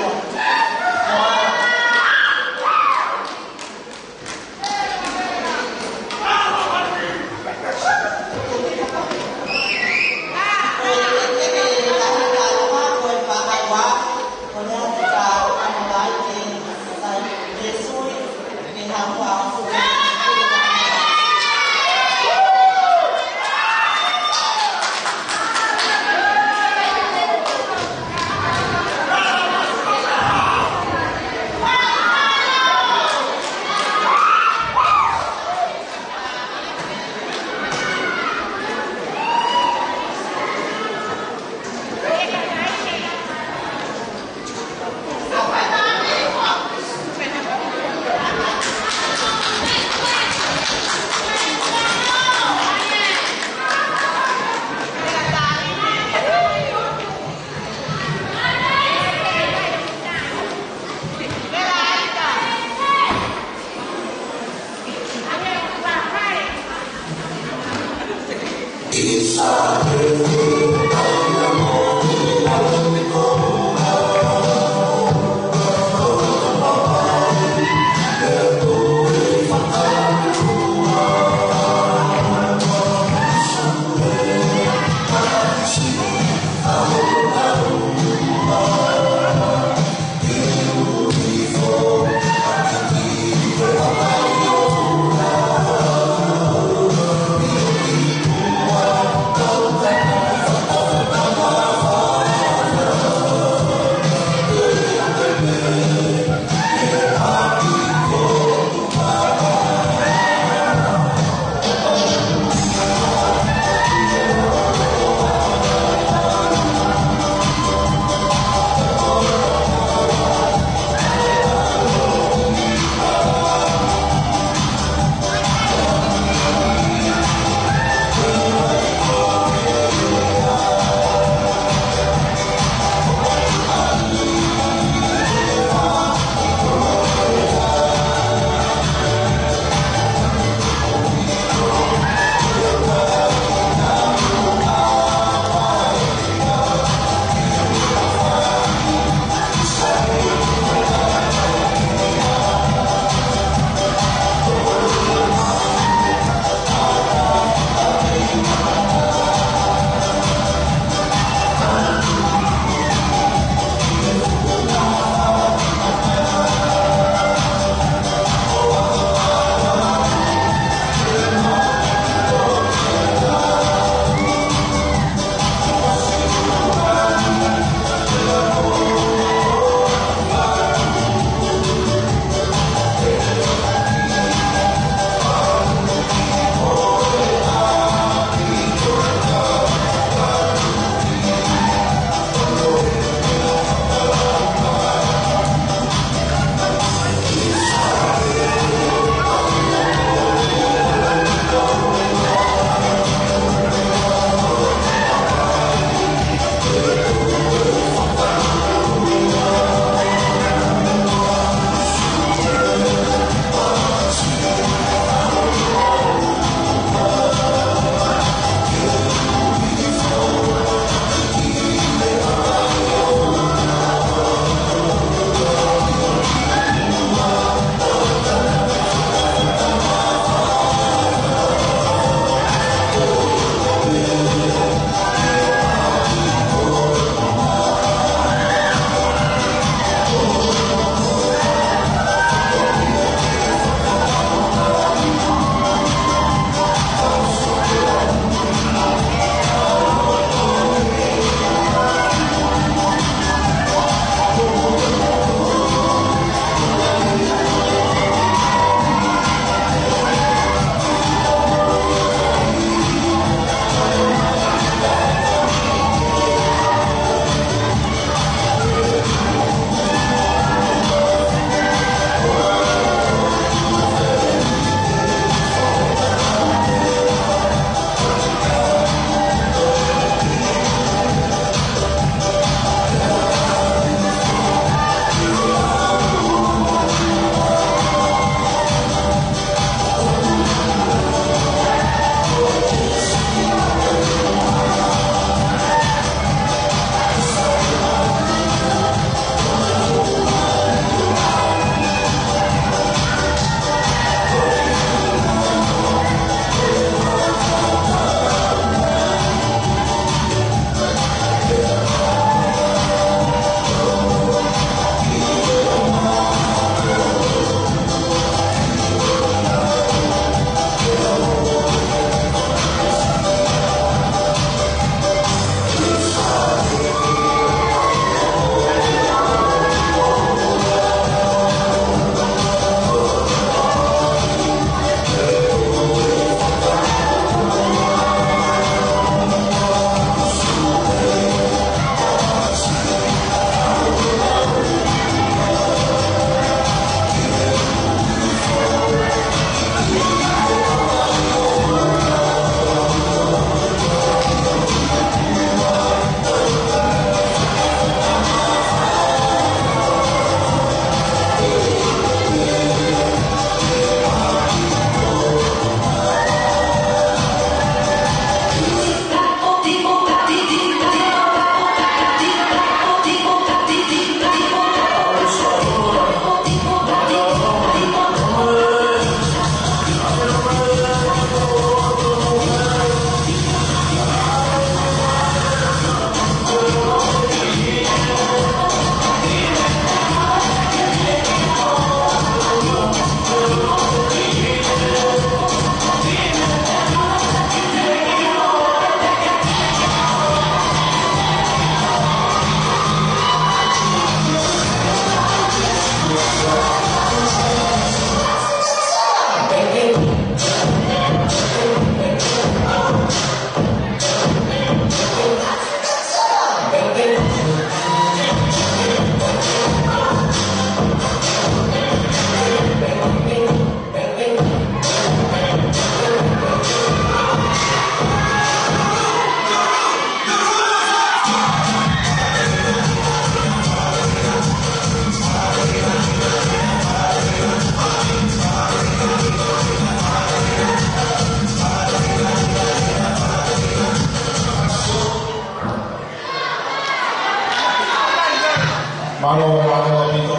Mālō, mālō ʻaupito.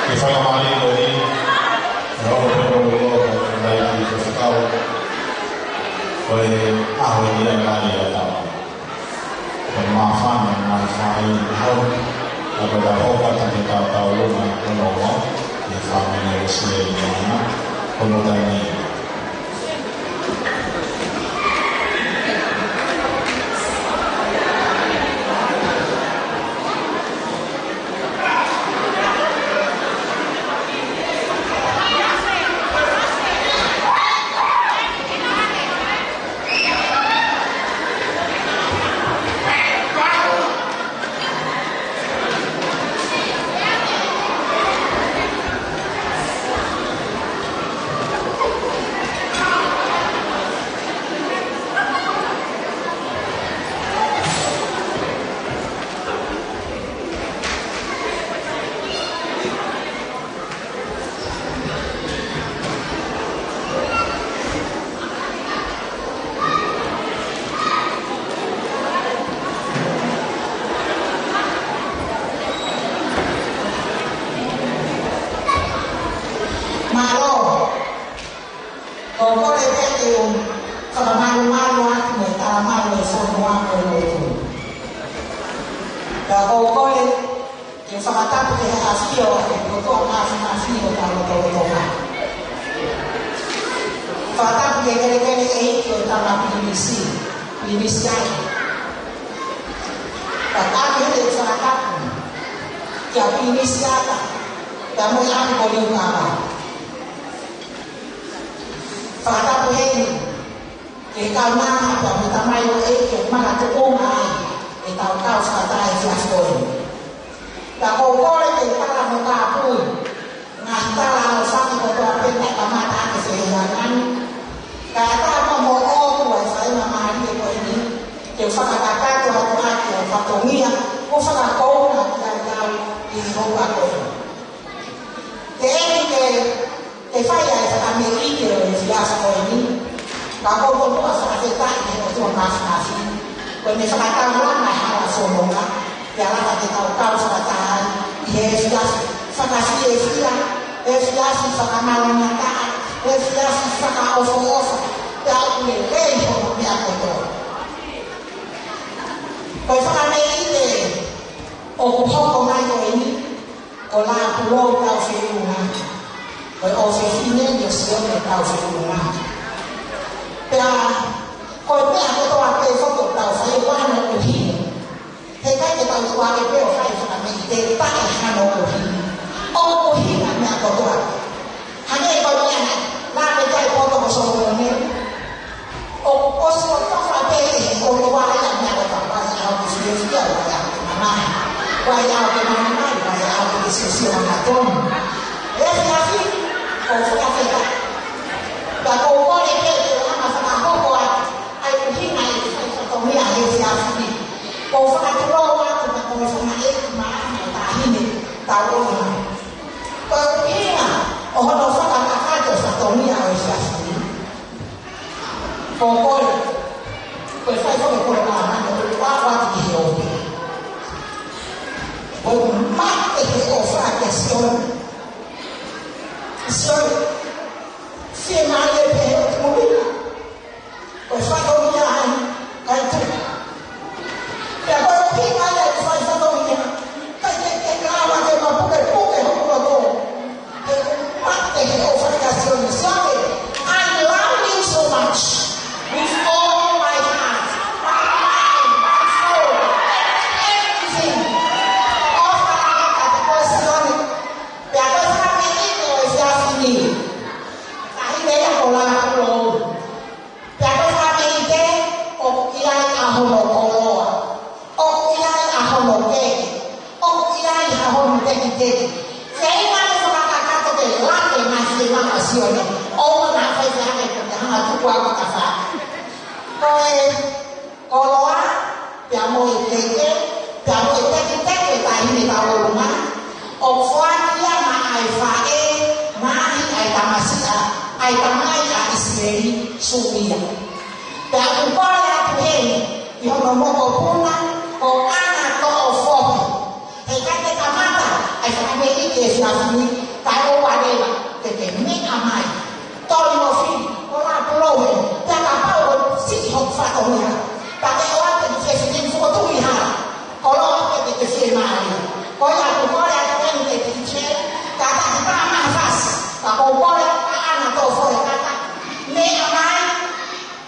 Ke fakamālō ʻi he ʻaho pē ko e ʻaho ko e ʻaho ko e fekau. Ko e ʻaho ʻi he ʻaho ʻa e tama. Ko e māfana mai fai hau, ka ko e tau hoka taki tau tau luma ko no wa, ʻi he fāmili ʻo Sile ʻi Mana, ko no taimi. Mālō. Ko e kole pē ke u fakamālō atu mo e talamalu e fonua ko e lotu. Ka ko e kole ke fakatapu ki he ʻafio ʻa e ʻOtua Māfimafi ʻi hotau lotolotonga. Fakatapu ki he kelekele ʻeiki ʻo e tama Pilinisi, Pilinisiata. Ka ʻoku ou fakatapu kia Pilinisiata, pea mo e ʻapi ko Liukava. Fakatapu heni ki he kaunanga pea mo e tamaioʻeiki ʻoku makatuʻunga ai ʻetau kau fakataha ʻi he efiafi ko eni. Ka ʻoku ou kole ke u tala mo kāpui ngaahi tala ʻo e fanga kotoa pē naʻe kamata ʻaki e fehiʻanani. Kae ʻatā mo ʻoku ʻi ai e faingamālie ko eni ke u fakakakato atu ʻaki ʻa e fatongia kuo fakakouna kiate au ʻi he houa ko eni. Ke eni ke, ke fai ai e fakameʻite ʻo e efiafi ko eni, ka ʻoku ou totonu ke fakafetaʻi ki he ʻOtua Māfimafi, ko ʻene fakataulanga e hala fononga, ke lava ke tau kau fakataha ai ʻi he efiafi fakafiefia, efiafi fakamalanga taʻa, efiafi fakaʻofoʻofa, pea ʻoku lelei hono meʻa kotoa. Ko e fakameʻite ʻoku hoko mai ko eni, ko Lāpulou Tausi Uʻunga. Ko e ʻofefine ʻo Sione Tausi Uʻunga. Pea ko e meʻa kotoa pē ʻoku tau fai ʻoku ʻi hono ʻuhinga. Heʻikai ke tau tuʻu hake pē ʻo fai e fakameʻite taʻe hano ʻuhinga. ʻOku ʻuhinga e meʻa kotoa. Hangē ko e meʻa naʻe lave ki ai e poto ko Solomone. ʻOku ʻosi ʻo tofa pē ʻe he ʻOtua ia e meʻa kotoa, ʻoku ʻikai ke fiefia, ʻoku ʻikai ke mamahi, ʻoku ʻikai ke mamahi, ʻoku ʻikai ke siosio hangatonu. Efiafi, ʻoku ou fakafetaʻi. Pea ʻoku ou kole pē ke u hanga ʻo fakahoko atu ʻa e ʻuhinga ʻi he fai fatongia he efiafi ni. ʻOku ou fakatulou atu kia Tōfanga ʻEiki Maama ʻo Taʻahine Tauʻolunga. Ko e ʻuhinga ʻo hono fakakakato e fatongia ʻo e efiafi ni. Ko e kole, ko e fai foki e kole ʻa e mana, ko e ʻoatu ki he ʻofa. Ko e mate he ʻofa kia Sione. Sione, fiemālie pē he ʻotu muli. Ko e fatongia ai, kae tuʻu. Pea ko e ʻuhinga ia ʻeku fai fatongia. ʻIkai ke, ke lava ke mapukepuke hoku loto. He ʻoku mate he ʻofa kia Sione. Sione, I love you so much. With all my heart, my mind, my soul, everything. ʻOfa ʻaʻaku kiate koe Sione. Pea ko e fakameʻite ʻo e efiafi ni. Taʻahine ia ko Lāpulou. Pea ko e fakameʻite, ʻoku ʻi ai ʻa hono koloa, ʻoku ʻi ai ʻa hono keke, ʻoku ʻi ai ʻa hono tekiteki. Feinga ke fakakakato ke late mai he ngaahi ʻa Sione, ʻoua naʻa faifai hake ko e hanga tuku ʻa katafa. Ko e koloa, pea mo e keke, pea mo e tekiteki ʻa e Taʻahine Tauʻolunga, ʻoku foaki ia maʻa e faʻē ʻa e tamai ʻa ʻIsileli, Suria. Pea ʻoku kole atu heni ʻi hono mokopuna ko ʻAna Toʻofohe. He ʻikai ke kamata ʻa e fakameʻi ʻe he efiafi ni, kae ʻoua leva ke ke meʻa mai. Toli mo fili, ko la pulou he, pea kapau ʻoku siʻi hoku fatongia, pea ke ʻoatu ki he efiafi ni, fokotuʻu ʻi hala. Koloa ke ke ke fiemālie. Ko ia ʻoku kole atu heni ki he D J, kātaki pē ʻa e fasi, ka ʻoku ou kole atu kia ʻAna Toʻofohe, kātaki meʻa mai,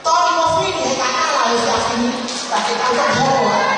toli mo fili he kakala ʻo e efiafi ni, ka ke tau toki hoko atu.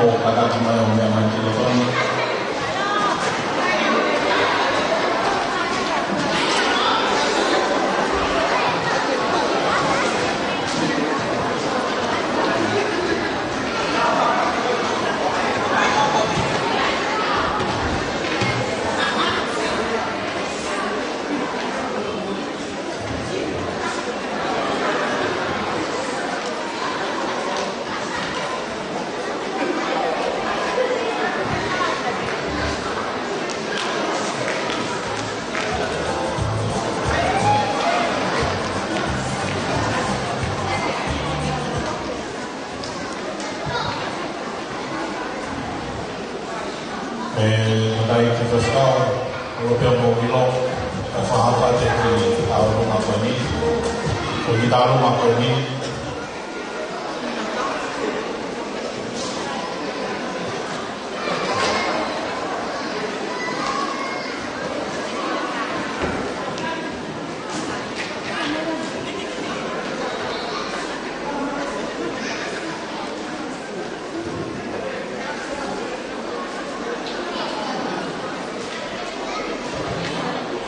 Kātaki mai ʻo meʻa mai ki loto ni. ʻE, matai ki he festival, ʻo pea mo ʻilo, ka fakahā atu ki he kiʻi tālunga ko eni, ko e kiʻi tālunga ko eni.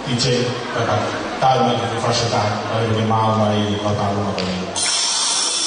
ʻIte, kaka, taimi ke fasi ta, ai ke mau mai, kata lua mai.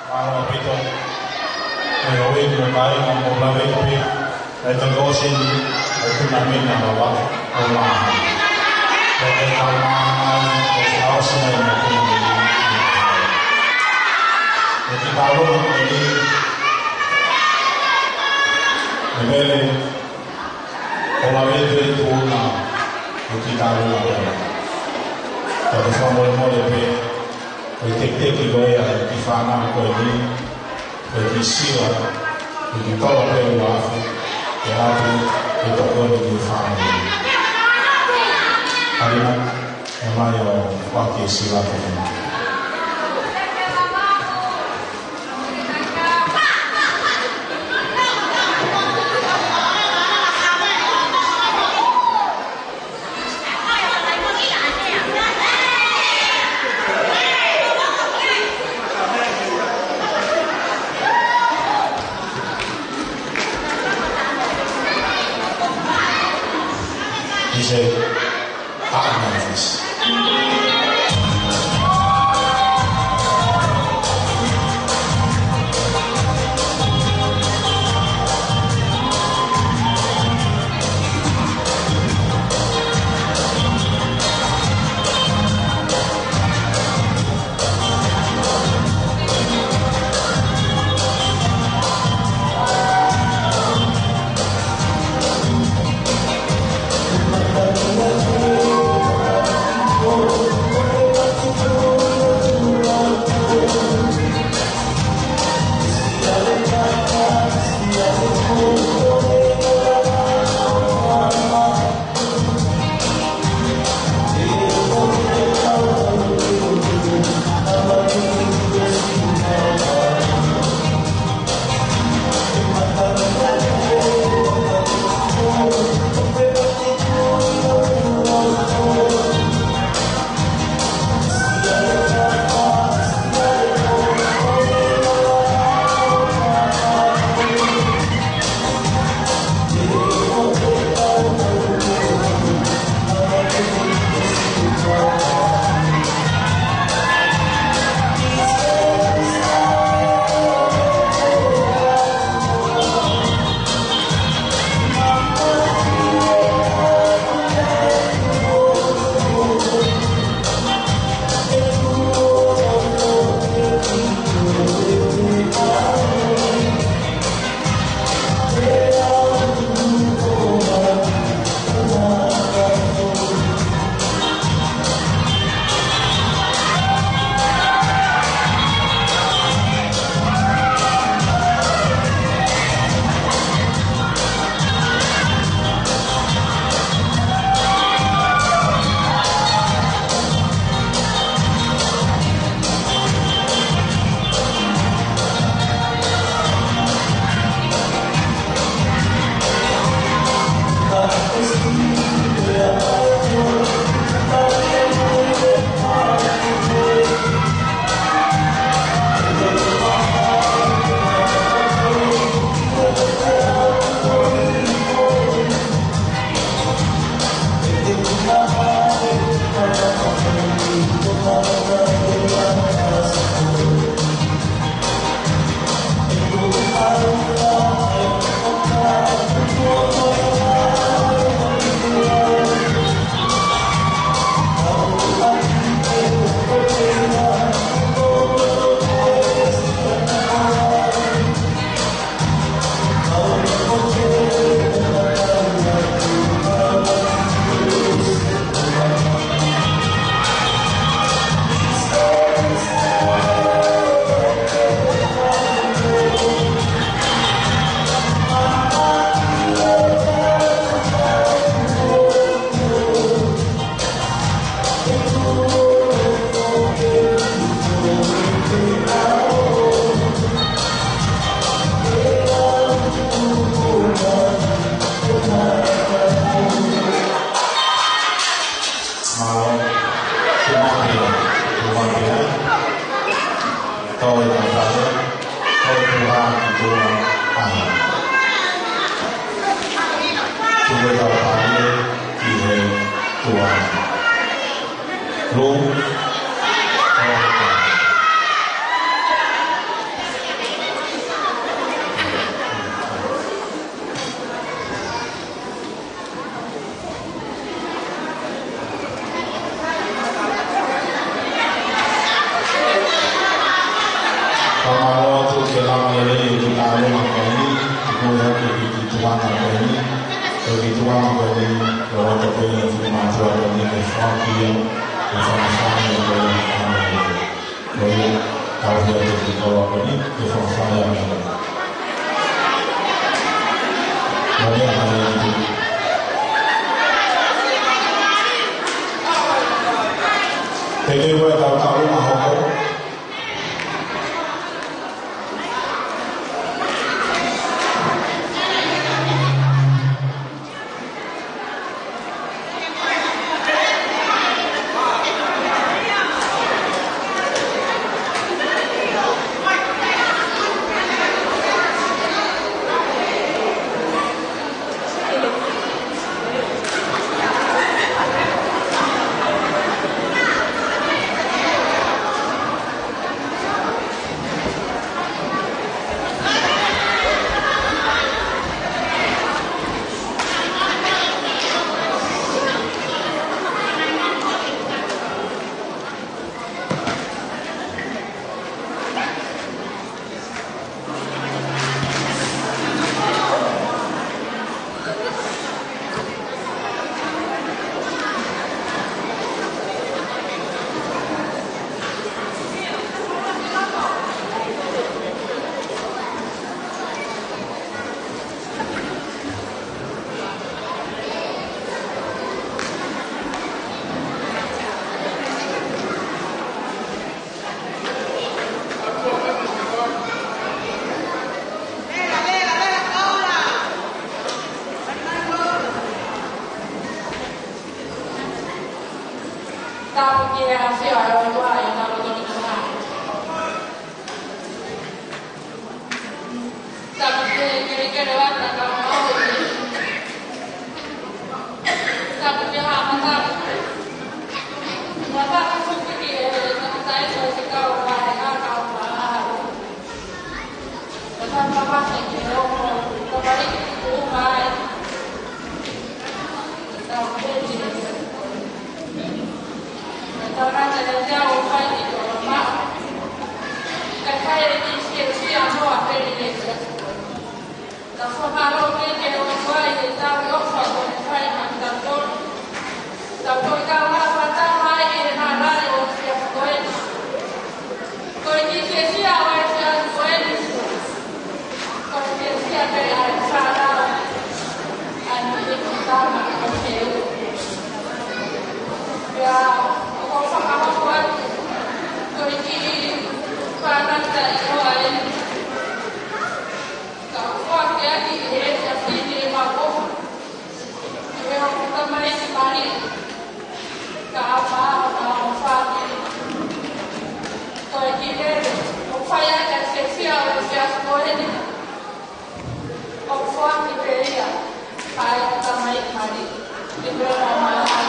Mālō ʻaupito. ʻE ʻoe mo e kāinga mo Lavete pē. ʻE tau ʻosi ʻa e tuna mena ʻo ua. ʻO mā. ʻE tau mā mai, ʻe tau ʻosi mai mo e tuna mena. ʻE ki talo mo e ni. ʻE mele. ʻO Lavete pē tuna. ʻE ki talo mo e. Tau fakamolemole pē. ʻE teketeke ko ia ʻa e kiʻi fānau ko eni, ʻe ki sila, ʻe ki tolo pē ua afe, ʻe atu, ʻe tokoni ki he fānau. Alina, ʻe mai ʻo faki e sila ko eni. He said, "Ah, Memphis." Tūmapea, tūmapea. Tau e tau tau. Tau e tau tau. Tau e tau tau. Tau e tau tau. Fakamālō atu ki he lava lelei ʻo e kiʻi taulōma ko eni, ʻoku ʻi ai e kiʻi tuʻunga ko eni, ʻo e kiʻi tuʻunga ko eni, ʻo e loto pē ʻo e kiʻi mātuʻa ko eni, ke foaki ia, ke fakafāmili ko eni, ʻa e Ko ia, tau hea te ki kau ako ni, ke fakafāmili. Ko ia, ko ia. Te ke ua tau tau ma hoko. Ko e kiʻi siasi ʻa e siasi ko eni. Ko e kiʻi siasi pē ʻa e fānau. ʻA e kiʻi tama ko Seu. Pea, ʻoku ou fakahoko atu. Ko e kiʻi fānau taʻeʻiloa eni. Ka ʻoku foaki ʻaki ʻe he efiafi ni ʻemau ʻofa. Ki he ʻoku tamaiki mali. Ka ʻapa ʻa ʻemau fāmili. Ko e kiʻi lele, ʻoku fai ʻaki e fiefia ʻo e efiafi ko eni. ʻOku foaki pē ia, ka ʻoku tamaiki mali. Ke pē ʻemau mālō.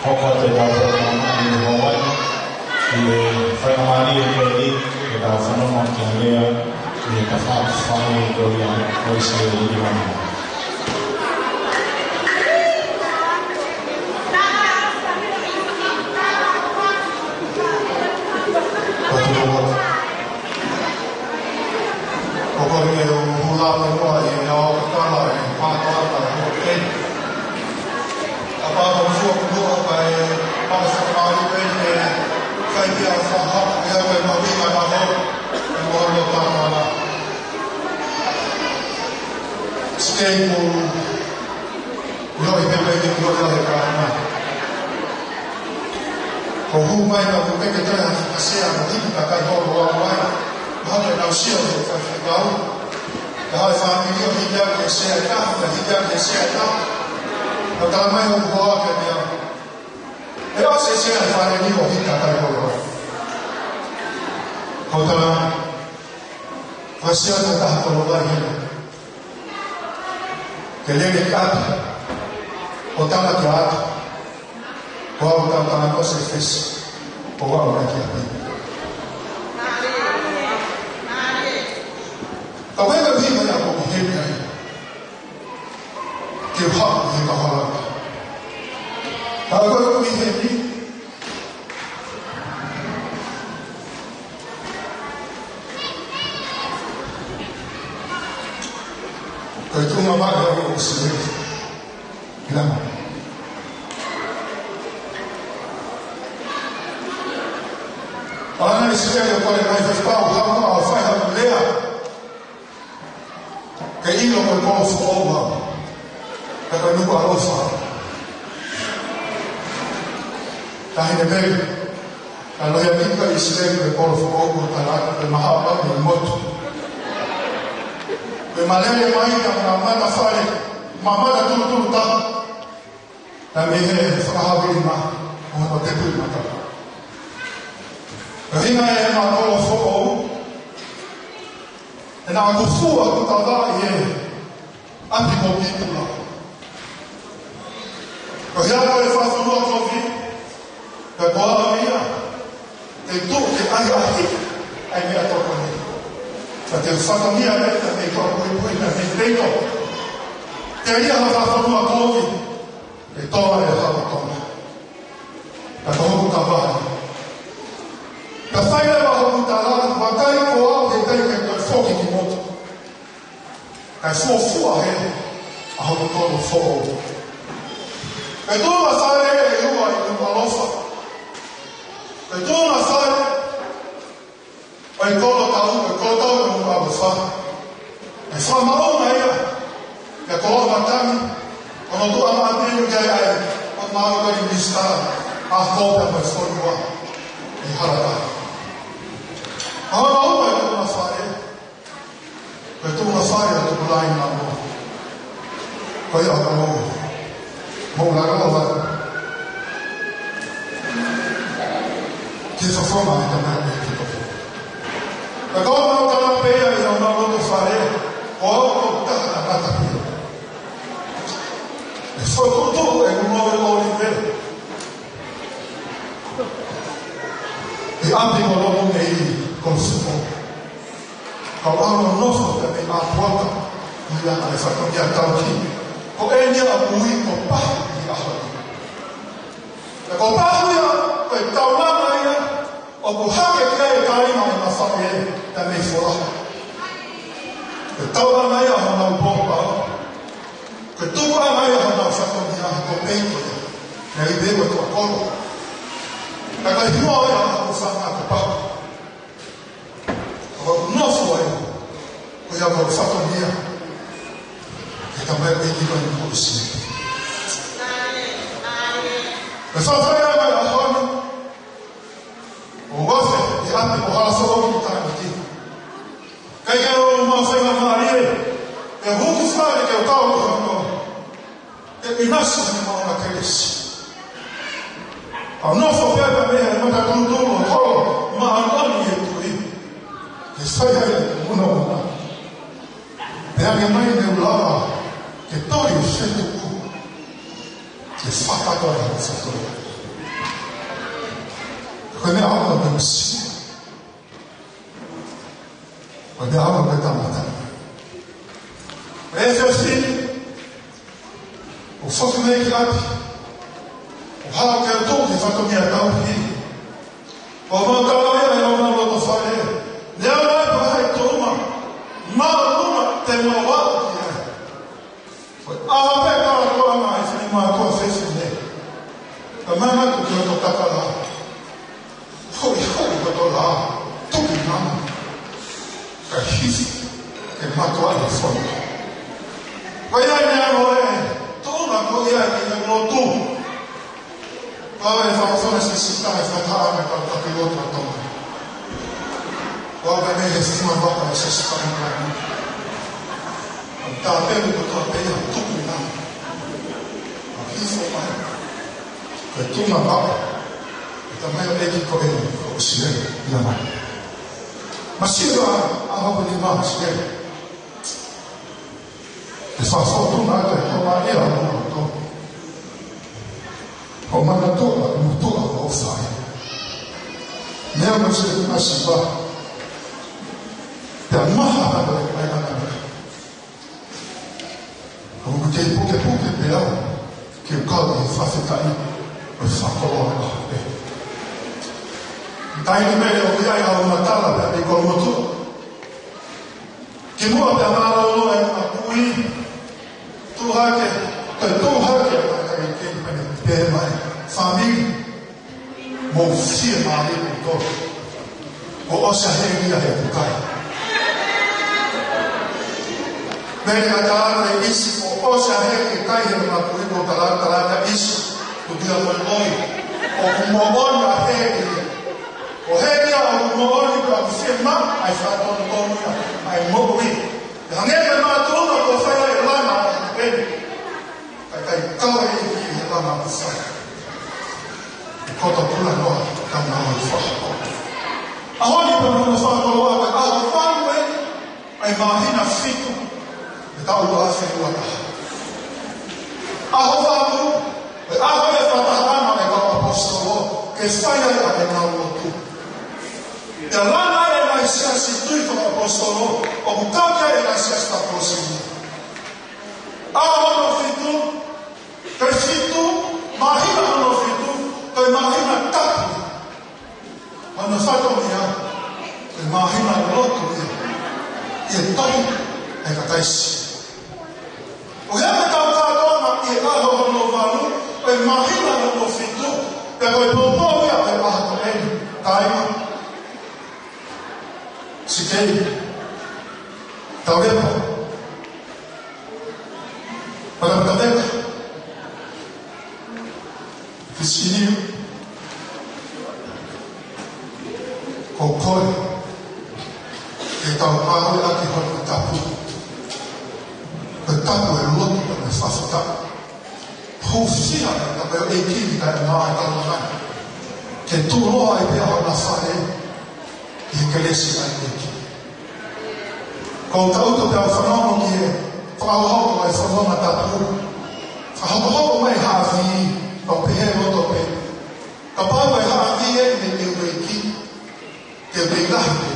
Hoko atu ʻetau faingamālie ʻi he ʻaho ni, ʻi he faingamālie ko eni, ke tau fanongo ki he lea ʻa e tafaʻaki fale ko ia ʻo ʻIsileli Limamā. ʻOku ou kole ke u hū atu muʻa ʻi he ʻao kakala ʻi he pātoka ʻo e ʻEiki. Kapau ʻoku fua kuo kae paka fakamālō pē ke kai pia faha, ʻe au e mahuʻinga ʻaho, ʻe moʻoni ʻo tātala. Sikei ku ʻiloʻi pē pē ke ʻiloʻi ʻa e kāinga. Ko hū mai ka ku peke toe ha ka sea mo hiki ka kai holo ʻo mai. Mahalo ʻenau sio he faifekau. Ka haʻu e fāmili ʻo hiki ake e sea ʻe taha, ka hiki ake e sea ʻe taha. Ka tala mai hoku hoa kiate au, ʻe ʻosi e sea ʻa e fāmili ʻo hiki ka kai holo. Ko tala, ko e sea ʻe taha ko lo vai hena. Ke lele ki ʻapi, ʻo tala ki ʻapi, ko au tau tala ko se fesi, ko au na ki ʻapi. Ka wena wima ia ko mi hemi ai, ke u haʻu he kahala. Ka ko mi hemi, ko e tuʻunga maʻa ʻo ʻIsileli. Ina. ʻAna ʻIsileli ʻo kole mai faifekau hama ʻo fai ha lea. Ke ʻilo ko e kolo foʻou au. Ka ko e Nukuʻalofa. Taʻahine Mele. Ka lohi a mika ʻIsileli ko e kolo foʻou ko tala ko e mahaʻa pau mo e motu. Ko e malele mai ka ma mata fale, ma mata tulutulu taha. Naʻe mei he fakahavili ma, ʻo hono tepui mata. Ko e hinga e ma kolo foʻou, ʻe naʻa ku fua ku tava ʻi he ʻapi ko Pīpula. Ko hea ko e fakafonua kovi, ka ko au ia, te tuʻu ke ʻai ʻahi, ʻai meʻatokoni. Ka te u fatongia e ta mei ko pui pui na mei peito. Te ia ha fakafonua kovi, ke toa e hapa kona. Ka ko hoku tava. Ka fai leva hoku tala, vakai ko au he kai ke toe foki ki motu. Kae fuofua heni ʻa hoku kolo foʻou. Ko e tuʻunga fale ʻe ua ʻi Nukuʻalofa. Ko e tuʻunga fale ʻo e kolo tau, ʻo e kolo tau ʻi Nukuʻalofa. ʻE fakamaʻunga ia kia Koloa Matangi, ʻo no tuʻa maʻa pē nu kia ai, ʻo maʻu ko e minisitā, ʻa ko pea mo e fonua ʻi Halataha. ʻA hono ua e tuʻunga fale, ko e tuʻunga fale ʻo Tukulāinamō. Ko ia ko mou lalo ʻo vatu. Ke fafama e tama e kito. Ka ko au tala pē ia ʻi hono loto fale, ko au ko taha na mata pē. ʻE fokotuʻu e kumo e ʻolive. ʻI ʻapi mo lomo mei ko Suko. Ka u ʻalu ʻo nofo pē mei Mapuaka, ʻi he ʻaho e fatongia tauhi. Ko eni ʻa e ui ko Pahi ʻi he ʻaho ni. Ka ko Pahi ia, ko e taulanga ia, ʻoku hake ki ai e kāinga ʻo e mafaʻe, pea mei Fola. Ko e taulanga ia ʻo honau pōpao. Ko e tukuʻanga ia ʻo honau fatongia, ko Peiko ia. Naʻe ui pē ko e Tuʻakolo. Ka ko e hingoa ia ʻo hoku fanga ko Pahi. ʻOku ou nofo ai, ko ia ko e fatongia. Ke tamaioʻeiki ko eni ko ʻIsileli. Ko e faifekau ʻa e ʻaho ni, ʻoku ou afe ʻi ʻapi ʻo hala foʻou ki Taʻaniti. Kae ʻikai ke u maʻu faingamālie, ke u hū ki fale ke u kau ʻi hono ʻinasi mo hono kelesi. ʻA e nofo pē pea mei he mata tulutulu ʻo e kolo māʻoniʻoni ʻi he tui. Ke fai ai e munaʻuna. Pea ke mai ne u lava ke toli e fetuku. Ke fakatoa e fetuku. Ko e meʻa ʻaonga ko e misi. Ko e meʻa ʻaonga ko e tangata. ʻE fefine, ʻo foki mai ki ʻapi, ʻo haʻu ke tuʻu ki he fatongia tauhi. ʻO mau tala ia ʻe ʻomau loto fale. Lea mai pea ʻai tuʻunga. Mālō, te mau aʻu ki ai. Ko e ʻaho pē ka ko ana ai fini mātuʻa fefine. Ka mana ku ki hoto takala. Hoʻi hoʻi kotoa, tuki mama. Ka hisi, ke mātuʻa ʻi fono. Ko ia ne amo e, tōna ko ia ki he lotu. Pau e fakafona se sita e fataha me ka taki lotu a Tonga. Pau ka ne he sima baka se sita me ka ni. Tāpelu kotoa pē ia tuku na. A hifo mai. Ko e tuna baka. E tamai o eki ko e ko o sile ia mai. Masila a hopo ni ma sile. E fa fotu na te ko ma ia mo to. Ko mana to a mo to a o fai. Mea mo se na si ba. Te maha na ko e mai na na. ʻOku kei pukepuke pē au, ke u kau ʻi he fakafetaʻi, ʻo e fakakoloa ʻaho pē. Taimi mele ʻoku ʻi ai ʻa e matala pē ʻi Kolomotuʻa. Kimuʻa pea mālōlō e ngaahi kui, tuʻu hake, toe tuʻu hake, ʻa e kai kei pene, pē mai, fāmili. Mou fiemālie ʻo tō. Kuo ʻosi ʻa Hēlia he ʻoku kai. Mele ka tala e ʻisi, kuo ʻosi ʻa Hēlia he kai he makui ko tala, tala ka ʻisi. Kuo tila ko e loi. ʻOku moʻoni ʻa Hēlia. Ko Hēlia ʻoku moʻoni ka ʻoku fiemālie ʻa e fakatonutonu ia ʻa e moʻui. Hangē ko e mātuʻa ko fai e lana ʻa e peni. Kae kai kau e ʻEiki he lana ʻoku fai. ʻE koto pula noa ka na ʻoku fai. ʻAho ni pea mo na fakakoloa ka ʻaho fānue, ʻa e māhina fitu, ʻe taʻu ua afe ua taha. ʻAho fānue, ʻe ʻaho e fakatahaʻanga ʻe kau ʻaposetolo, ke fai ai ʻa e ngaahi lotu. ʻE langa e ngaahi siasi tui fakaʻaposetolo, ʻoku kau ki ai e ngaahi siasi fakaʻaposetolo. ʻAho hono fitu, ko e fitu, māhina hono fitu, ko e māhina tapu. Hono fatongia, ko e māhina lotu ia. ʻI he tohi, ʻe ka taisi. ʻO hea me tau kātoanga ʻi he ʻaho hono valu, ko e māhina hono fitu, pea ko e poupou ia, ko e ʻaho ko eni, taima. Sikei. Tau lepa. Pala tau lepa. Fisiniu. Ko koe. Ke tau pāhoi ake hono tapu. Ko e tapu e lotu pea mo e fakafetaʻi. Hūfia e kau ʻEiki ki he taimi ʻa e tau ngai. Ke tuʻuloa ai pē hona fale ʻi he kelesi ʻa e ʻEiki. Ko u tau to pea fanongo ki he fakahohoko ʻa e fononga tapu. Fakahokohoko mai haʻavī, pau pehē loto pē. Kapau ʻe haʻavī ʻe he ʻEiki. Ke u tei lahi pē.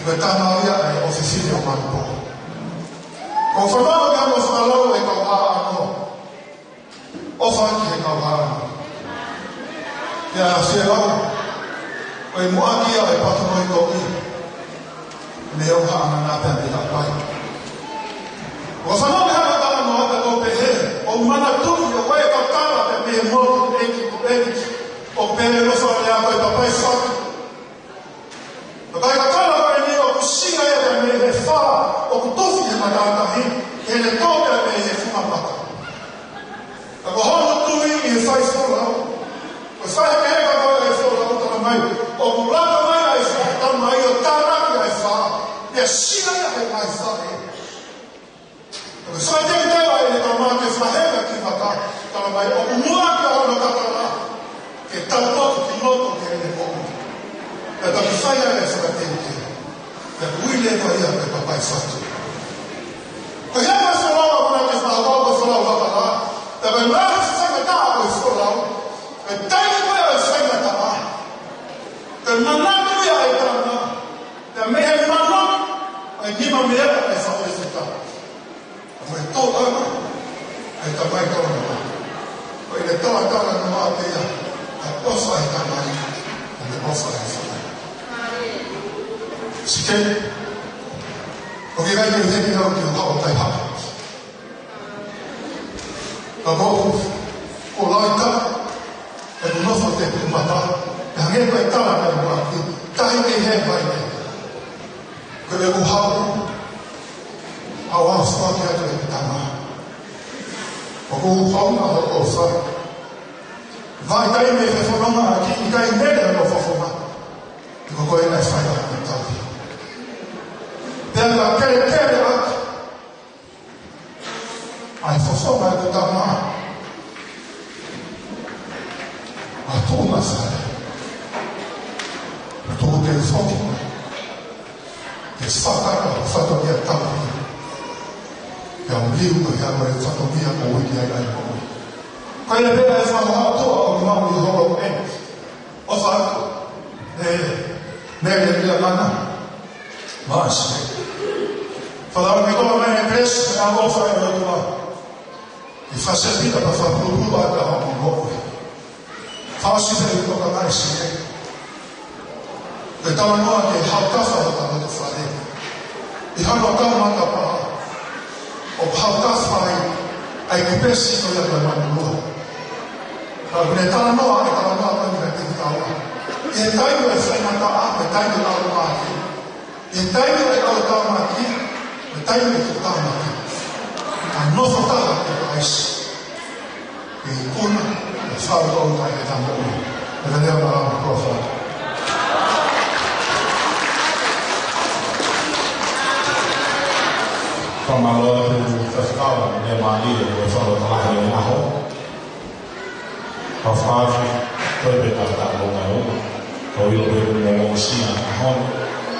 Ko e tama ia ʻa e ʻofefine ʻo Manupo. Ko u fanongo ki hono fakalou e kau haʻa ano. ʻOfa ki he kau haʻa ano. Pea fie lau, ko e muʻaki ia e pātano i koʻi. Mei au haʻa ana pea mei haʻapai. ʻO fanongo ki he haʻa ano ata ko pehē, ʻo manatuʻi ʻo ko e kau tala pea mei he motu ʻEiki ko ʻEiki. ʻO pehē lo fale a ko e papai fatu. Ka kai ka tala ko eni ʻoku sila ia pea mei he fā, ʻoku tufi he matātahi, he ne tō pea mei he funga mata. Ka ko hono tui ʻi he fai folau. Ko e fai he ka ko e folau tala mai, ʻoku laka mai ʻa e fā, tala mai ʻo tānaki ʻa e fā, pea sila ia he mai fā ē. Ko e fakateuteu ʻa e tama ke fakahenga ki vaka, tala mai ʻoku muʻaki hono kakala, ke tau lotu ki loto ke ne moʻui. Pea taki fai ai e fakateuteu. Pea ui leva ia ko e papai fatu. Ko ia ko e folau ʻoku na ke fakahoko ko e folau kakala. Pea ko e ngaahi faingataʻa ko e folau. Ko e taimi ko ia ʻo e faingataʻa. Pea, ʻa e ʻofa ʻa e tamai, ʻa e ʻofa ʻa e faʻē. Sike, ʻoku ʻikai ke u heni au ke u haʻu ʻo kaihaʻa. Ka ko u, ʻo laita, ʻeku nofo te ku mata, ʻe hangē ko e tala ʻa e ʻuluaki, tahi kei he vai nei. Ko ʻeku haʻu, ʻa ʻofa ke atu ʻeku tama. ʻOku ou haʻu ʻo ʻofa. Vakai mei he fononga ʻa e kiʻi kai mele ʻo fofonga. Ko koe naʻe fai ʻa e tau. Pea ka kelekele atu ʻa e fofonga ʻo e tama, ʻa tuʻu ma fale. Tuku ke foki. Ke fakaka, fatongia tau. Ke au liu, ke au e fatongia ʻo uiki ai ai moʻui. Ko ia pē ʻa e fakahoa ʻo maʻu ʻi holo e. ʻOfa atu. ʻE, mele ia mana. Masi. Fala me toma mai e pres, a ʻofa e ʻOtua. ʻI fase pita pa fapulupulu ʻa ka homo moʻui. Fasi pe toka mai si e. Ke talanoa ke haukafa hota mo te fale. ʻI hano tau mata pa. ʻO haukafa ai, ʻa e kipesi ko ia ka manulua. Ka kune talanoa, e talanoa ka ni ka te taua. ʻI he taimi ʻe fai mata a, e taimi ʻe lau mate. ʻI he taimi ʻe ʻalu tāmaki, ʻi he taimi ʻe tuku tāmaki. ʻA nofo taha ʻi he ʻaisi. ʻI he kuna, ʻe fau tau tai he tamo ui. ʻE ka lea mara ma kua fau. Fakamālō atu Faifekau, ʻe mālie, ʻe fau talahi e aho. Ka faafi, toe pē ka ta mo ka o. Ka ui lo pē mo mo sia a hon.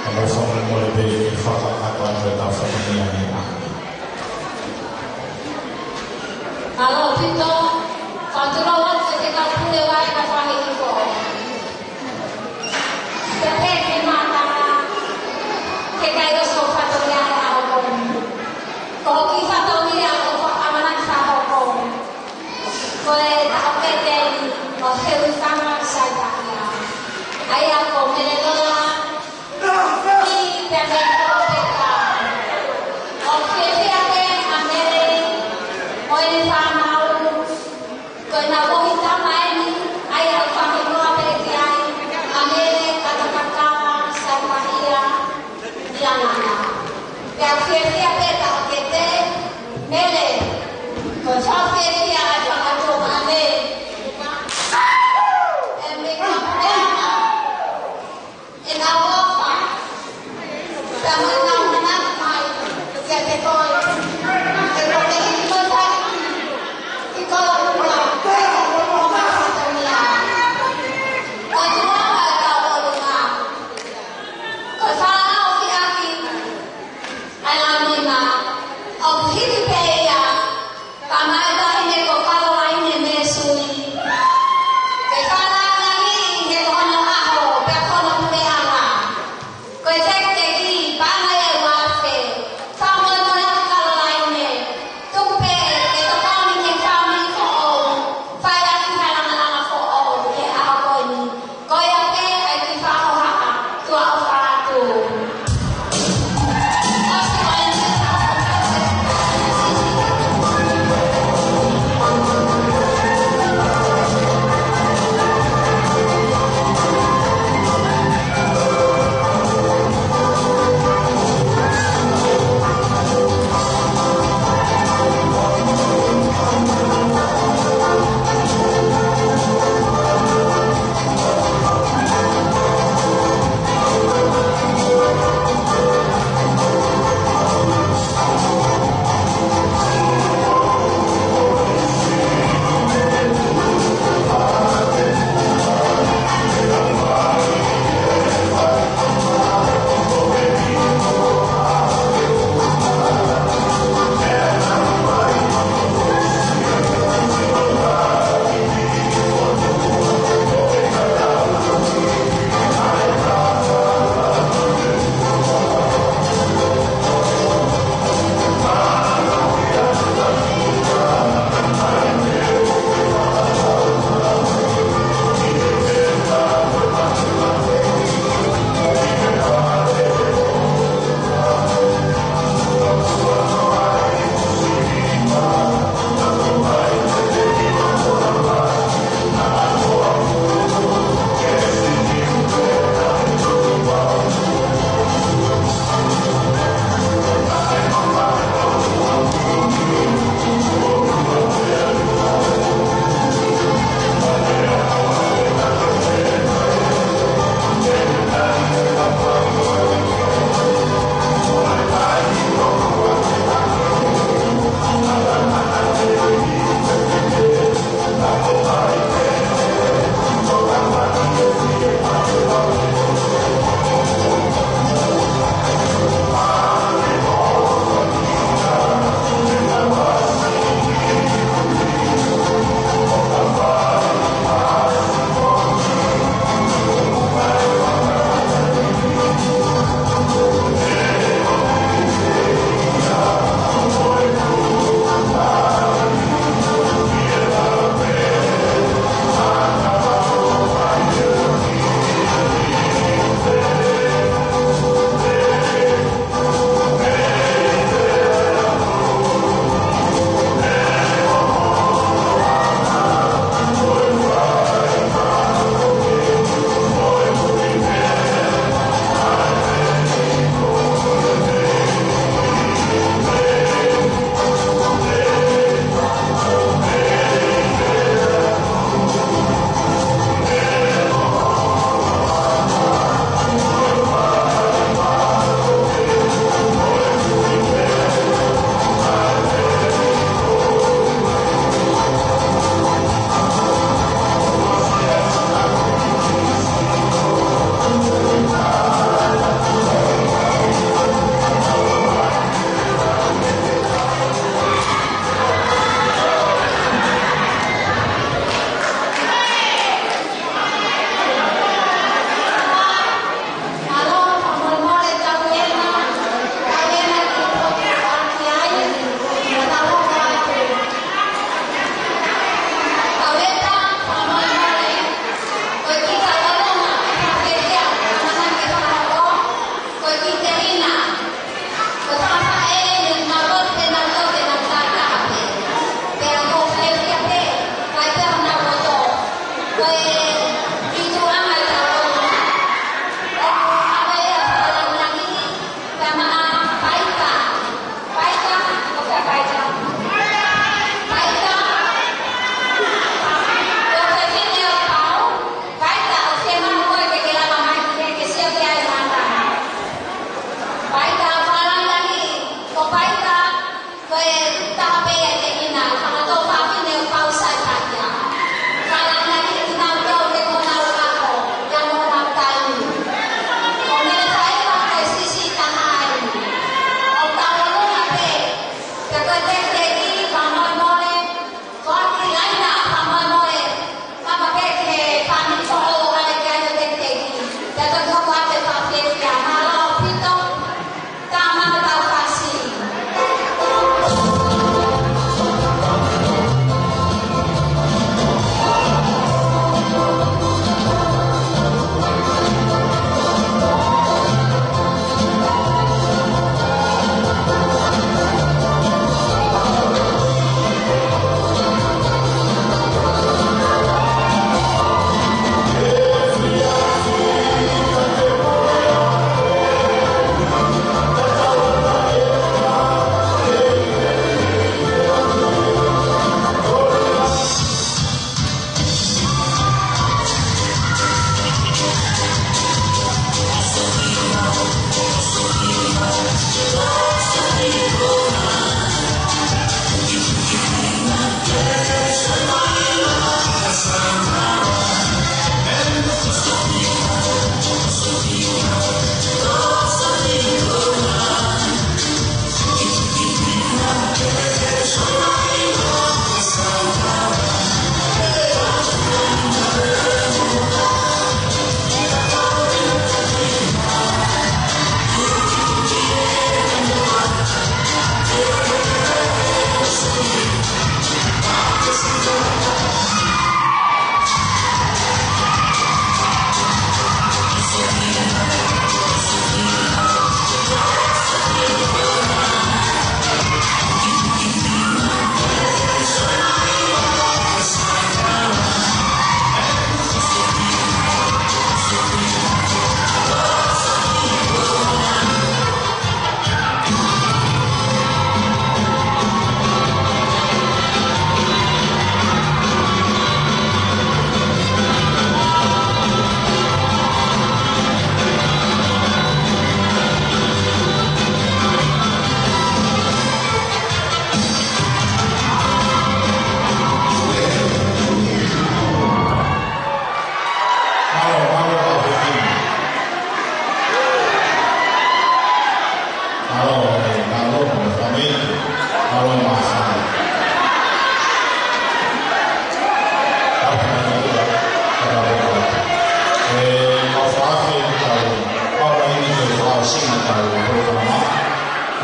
Ka mo fa mo le pē ke faka a ka te ta fa ni a ni a. Mālō ʻaupito, fakatulou atu ki he kau pule vai ka fahi hiko. Te pē ke mata, ke kai oso fatongia a hoko. Ko ki fatongia o fa amana ki fa hoko. Ko e taʻokete ni ʻo Heutama Saitaia. ʻA ia ko Meleloa, ʻi pea mei Kolopeka. ʻO fiefia pē ʻa Mele, ʻo e fānau,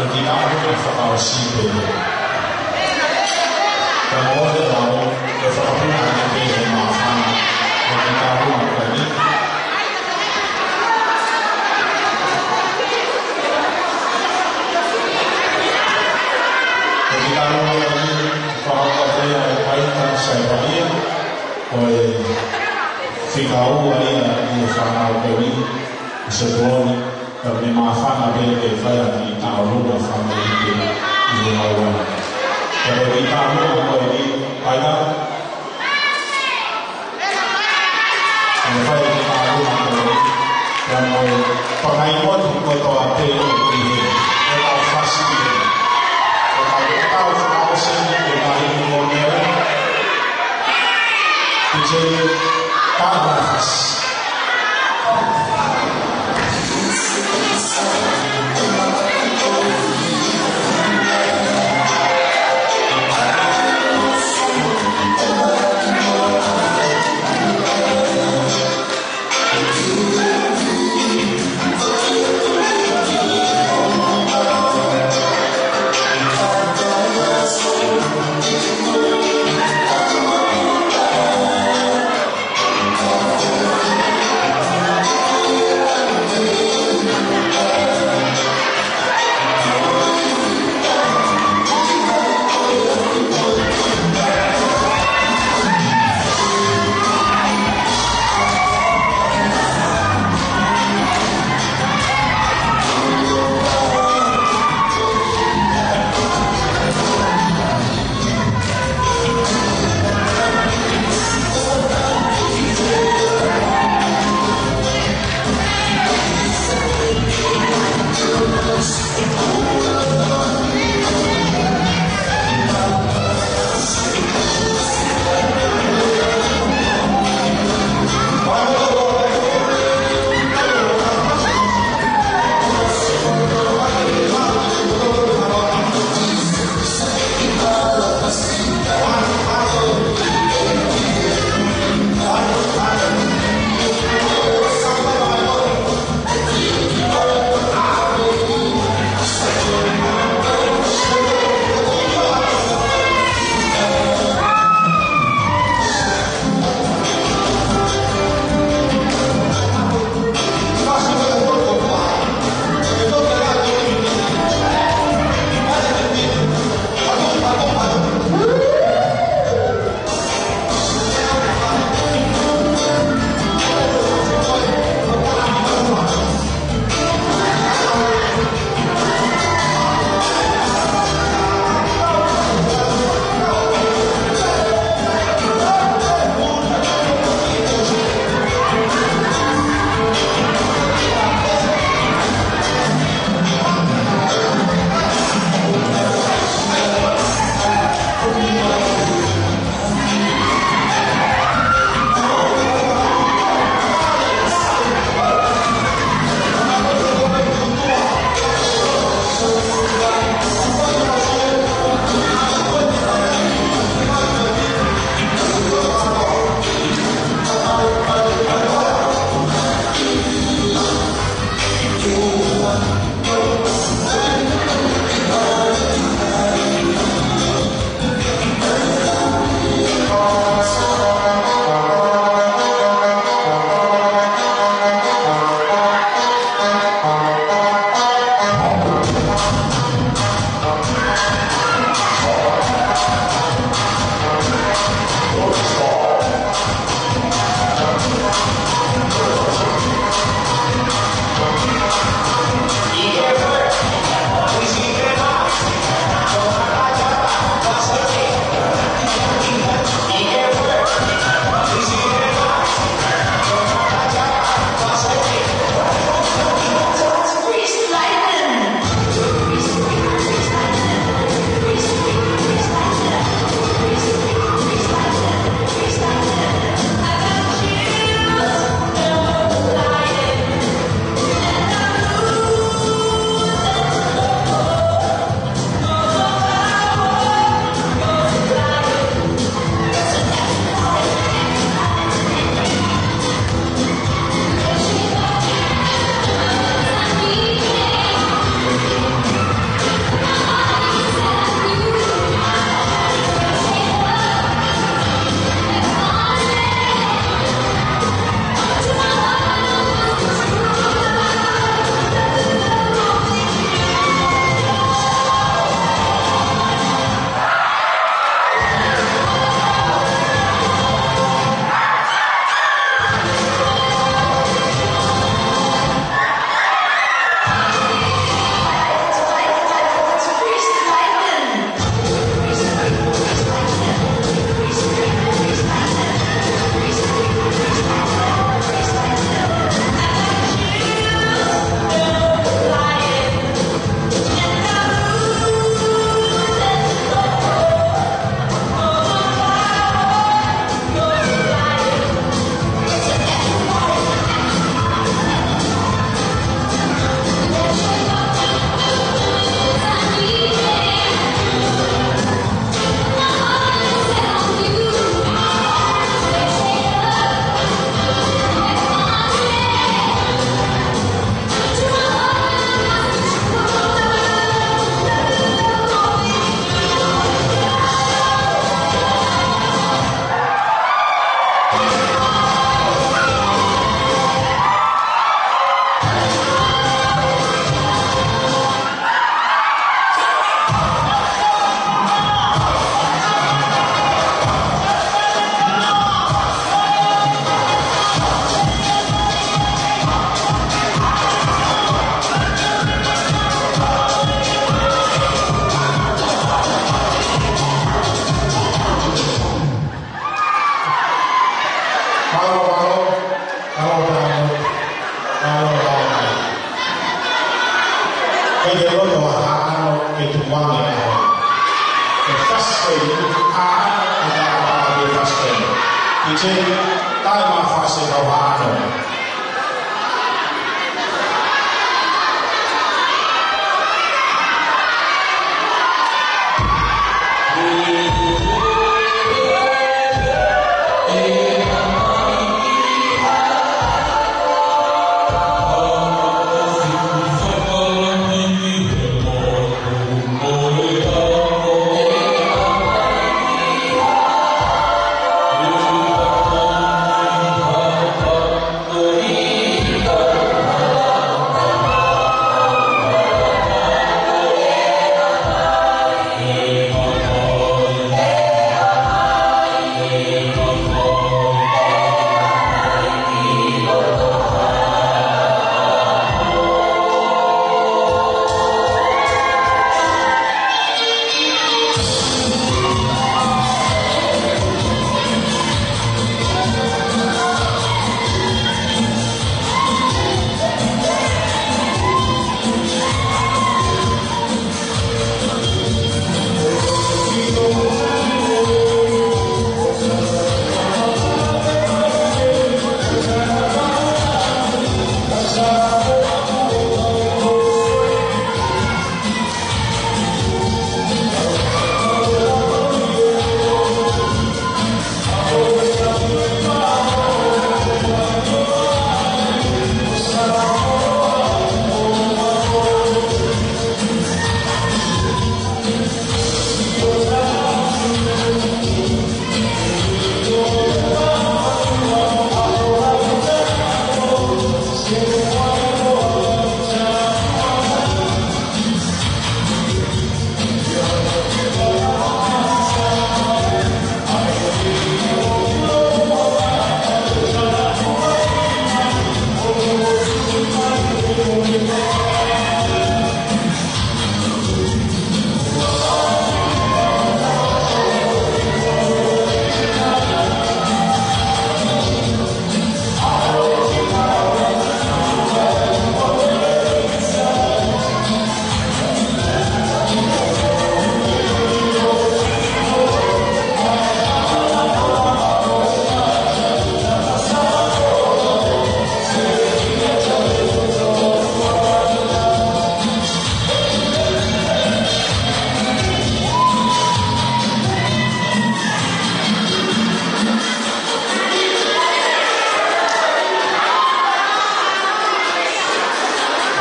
Ko e kiʻi taʻu ʻe fakaʻosi pē. Ka mo e lau, ʻe fakapuna ʻa e pē he māfana. Ko e kiʻi taʻu ʻa ko eni. Ko e kiʻi taʻu ʻa ko eni, fakapuna ʻa e paita sai paia. Ko e fika ua ia ʻi he fānau ko eni, ʻi Sepuloni. Ka ne māfana pē ke fai ʻa e kiʻi taʻu ʻa e fānau ʻi he ʻi he maua. Ka ko e kiʻi taʻu ko eni, paita. Ne fai ʻa e kiʻi taʻu ko eni. Ka mo e pangai motu kotoa pē ʻi he, ʻe tau fasi ʻi he. ʻE tau, ʻe tau fakaʻosi, ʻe tau ʻi he mea. Ki he taʻu fasi. Mālō, mālō, mālō, mālō, mālō. Ko e loto ʻa Haʻano ke tukuange ʻa e ʻaho. Ko e fasi ko eni, Haʻano, ʻa e taha ʻa e fasi ko eni. Ki he, tae mai fasi kau Haʻano.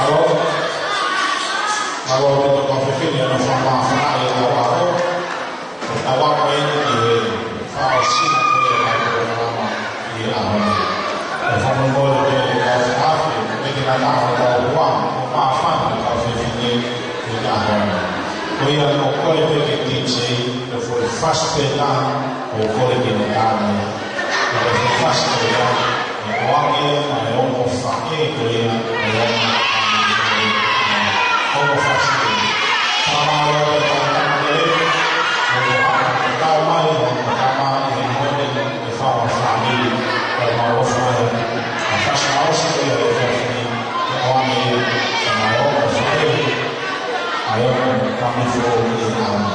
Mālō, mālō ʻaupito kau fefine, ʻa e fakamāfana ʻi he ʻaho. ʻOku tau ako eni ki he fakaʻosinga ko ia ʻo e polokalama ʻi he ʻaho ni. ʻOku fakamolemole pē ʻa e kau fefine, ʻoku ʻikai ke ngata ʻa e kau huang, ʻoku māfana ʻa e kau fefine ʻi he ʻaho ni. Ko ia ʻoku ou kole pē ki he D J, ko e foʻi fasi pē ʻe taha, ʻoku ou kole ke ne tā mai. Ko e foʻi fasi pē ia, ʻe ʻoange ia maʻa e ongo faʻē ko ia, ʻe ʻoange ia maʻa e ongo faʻē. Fakamālō atu ki he tangataʻeiki, ʻo haʻu ʻo tau mai, ʻo tau mai, ʻi he ʻaho ni, ʻi he fāmili, ʻoku mau ʻofa ai, ʻa e fasi malosi ko ia ʻo e fefine, ʻe ʻoange ia maʻa e ongo faʻē, ʻa e ongo faʻē foʻou ʻi he ʻaho ni.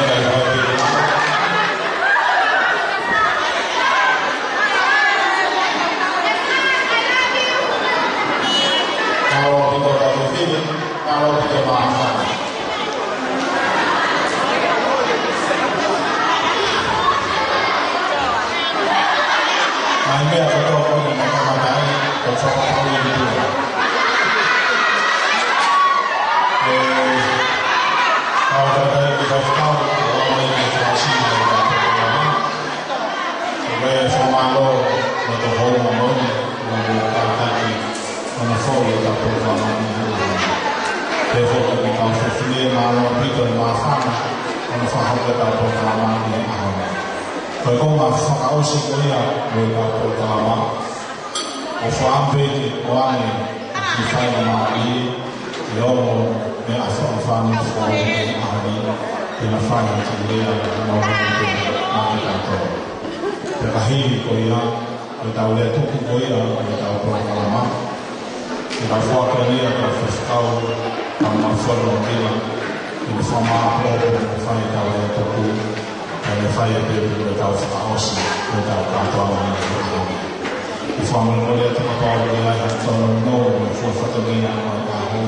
Ko e fakamālō mo e tokanga mo e kātaki ʻo e foʻi ʻo e polokalama ni. Pea foki ki he kau fefine, mālō ʻaupito e māfana ʻo e fakahoko e polokalama ni. Ko e konga fakaʻosi ko ia ʻo e polokalama. ʻOfa pē ke ʻoange ʻa e fai na maʻi, ʻe ongo meʻa fakaʻofoʻofa ni fakaʻofoʻofa ni, ke na fai ki lea na maʻi ke maʻi tato. Pea ka hili ko ia, ʻe tau lea tuku ko ia, ʻe tau polokalama. Ke tau foaki ia, ka fefekau, ka mafono kila, ke na fakamālō, ke fai tau lea tuku, Kae fai ʻe Tēvita ʻetau fakaʻosi, ʻetau kātoanga ni. ʻOku fakamolemole atu kapau ʻoku ʻi ai ha tōnounou mo e fuafatongia ʻo e ʻaho,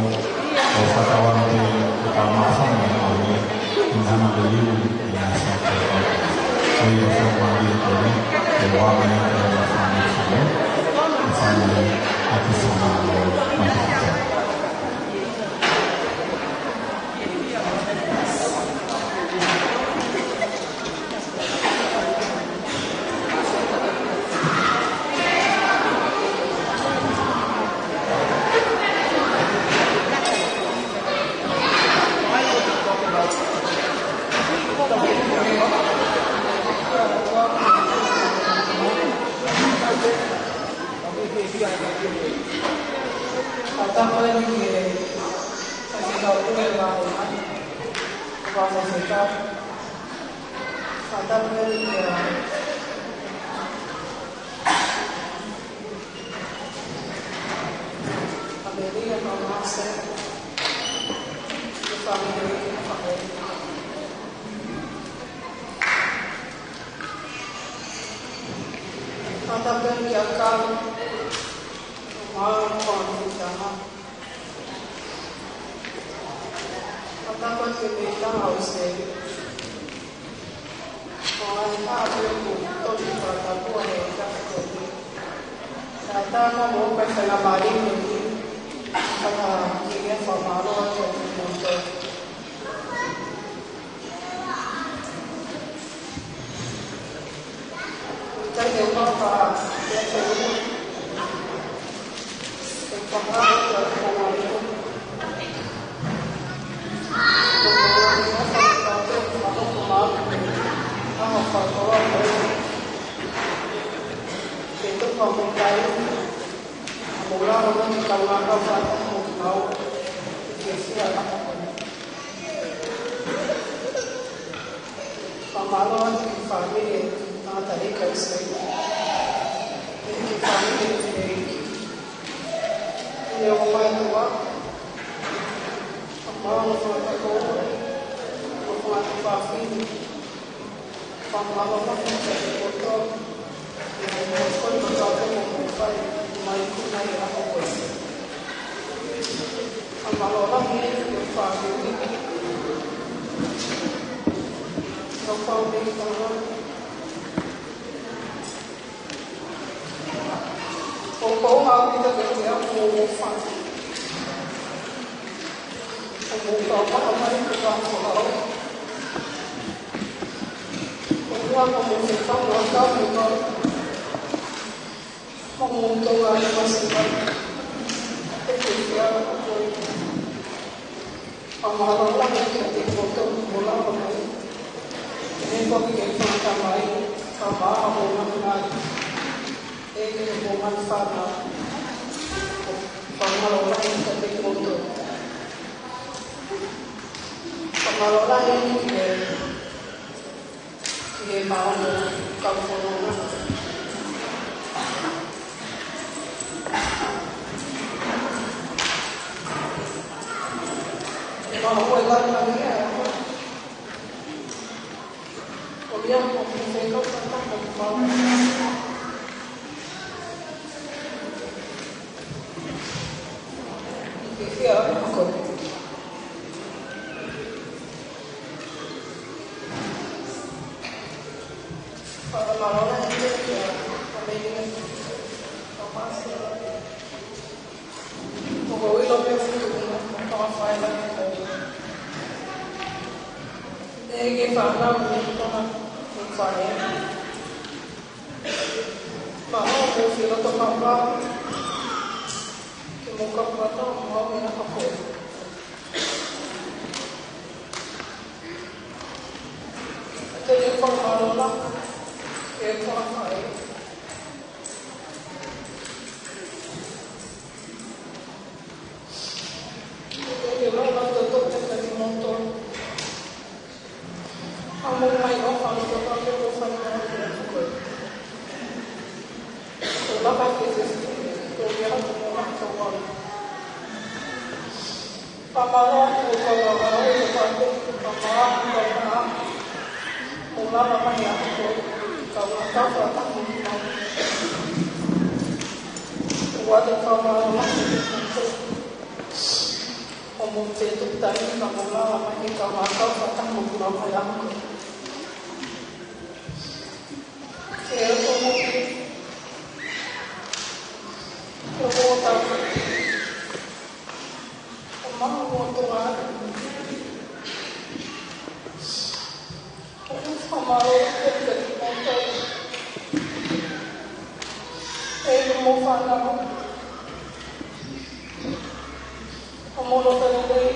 ʻo fakatauange ʻetau māfana ʻi he ʻaho ni, ʻi he hanga liliu, ʻi he fakatauange. Ko ia ʻoku fakamolemole atu ni, ʻe ua mei he ʻofa ni fale, ʻe fai ni ʻaki fakamolemole mai atu. Fakatapu eni ki he Faifekau Pule Māʻoniʻoni, Faifekau. Fakatapu eni kia ʻAmelia Maumase, mo e fāmili, mo e fāmili. Fakatapu eni kia Kalo, mo e fāmili. Fakatapu atu ki he meʻa ʻa ʻOsiteli. ʻO ai ha ʻapi ʻoku tonu fakatapu ai he tapu tonu. Ka tama mo ʻoku ʻikai faingamālie ni, ka ki he fakamālō atu ki he moto. Fakamālō atu ki he fāmili ʻa e tangataʻeiki ʻa ʻIsileli. Ki he fāmili ʻa e fefine. Ki he ongo mātuʻa. Fakamālō atu ki he ongo fāmili. Fakamālō atu ki he poto. Ki he ongo fāmili ʻoku tau fai mai ʻi he ʻaho ko eni. Fakamālō lahi ki he fāmili. Ki he fāmili ʻa e tangata. ʻOku ou ʻaupito ke ke ʻamu ʻo fai. ʻOku ou kau maha mai ke ka mo lau. ʻOku ou ʻamu ʻo fai ka mo lau. Mo ʻetau ngaahi masiva. ʻE ke fia ko. Fakamālō lahi kiate kimoutolu hoʻomou lava mai. Pehē foki ki he fanga tamai, kae ʻumaʻā hoʻomou ngaahi nāunau. ʻE ki hoʻomou ngaahi fānau. Fakamālō lahi kiate kimoutolu. Fakamālō lahi ki he Ki he maʻu kau fononga. Maʻu e lana ni e. Ia, ko e fekau fakataha mo e mau. Ke fia ʻa e hoko. Fakamālō lahi ʻEiki ʻa e meʻa ʻoku pasi. ʻOku ou ʻilo pē ʻoku fuʻu ʻuhinga ʻo e fai lahi ko e ke fānau mo e tona mo e fai. Mālō mo e fie loto papa. Ke mo ka papa mo e ʻaho ko ē. Te u fakamālō lahi ʻEiki ʻa e fai. Ke ke lau lau toto te te moto. ʻA mo mai ʻo fano toto ke ko fai na ke ko. Ko lava ke te ko ia ko mo na ko wa. Fakamālō atu ʻo kau ʻa ʻo kau ʻa ʻo kau ʻa ʻo kau ʻa ʻo lava mai ʻa ʻo kau ʻa kau ʻa tamu ki mau. ʻO ʻa te fakamālō atu ʻo kau ʻo mo te tuku taimi ka mo lava mai ʻe kau ʻa kau ʻa tamu ki mau mai ʻa ʻo kau. Ke ʻo kau mo te ʻo kau ʻa tamu. ʻO maʻu mo tō atu. ʻO fakamālō atu kiate kimoutolu. ʻE mo fānau. ʻO mo loto lelei.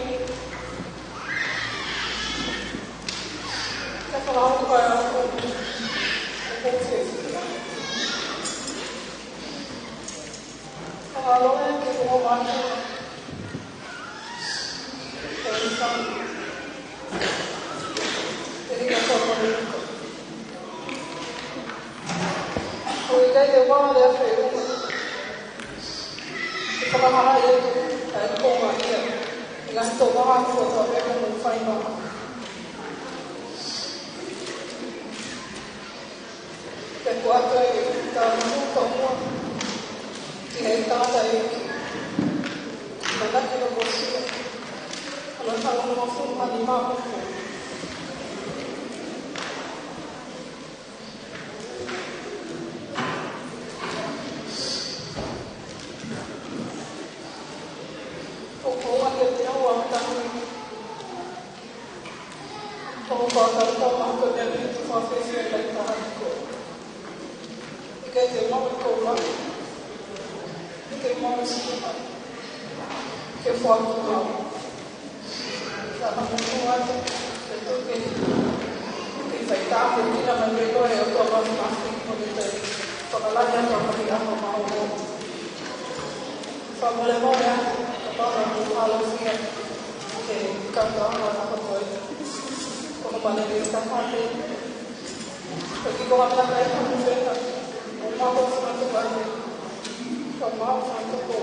Ka fakahoko ʻa e ako. ʻO ko te. Fakamālō atu ki he ʻOtua. Ko e ʻuhinga. Ko e ʻuhinga ko e ʻuhinga. Ko e ʻikai te u ʻalu ʻo feʻunga. Ke fakahā atu ʻa e konga ia. ʻI he ngaahi tōʻonga kotoa pē ʻoku mou fai mai. Ke kuata e tau muka mua. Ki he tangata ʻEiki. Manaki no kosia. Ana tau no fu mani mapu. ʻO ko ua ke te au au tahu. ʻOku ou kau tau maʻu ko e meʻa ʻoku ou fakafiefia ai taha ko. ʻIkai te u maʻu e koula. ʻIkai te u maʻu e sino. Ke foaki maʻu. Ka maʻu ko atu. Ke tuke. Ke fai tāpuekina mai pē koe ʻe he ʻOtua Māfimafi mo ke toe fakalahi atu ʻa e ʻaho maʻu. Fakamolemole atu, kapau naʻa ku ʻalofia, ke kau atu ʻa e ʻaho ko ē. Ko hono malele ʻi he tangata. Ko e kiʻi konga meʻakai ka mo feka, ʻo maʻu fana tuku atu, ka maʻu fana tuku.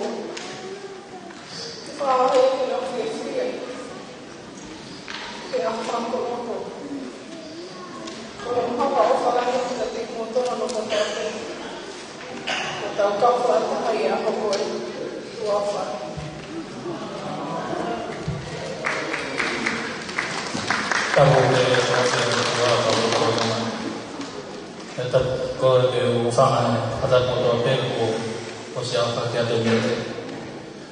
Ke fakaʻaho ke lau fiefia. Ke ʻaho ko ē. Ko e ʻofa ʻofa lahi kiate kimoutolu hono kotoa pē. Ko ʻetau kau fakataha ʻi he ʻaho ko ē. Tuʻa ʻofa. Tapu te u ʻofa atu ki he ʻOtua, tapu ki he ʻOtua. ʻE tapu ko e te u fanga ʻa e tapu kotoa pē kuo ʻosi ʻofa kiate kimoutolu.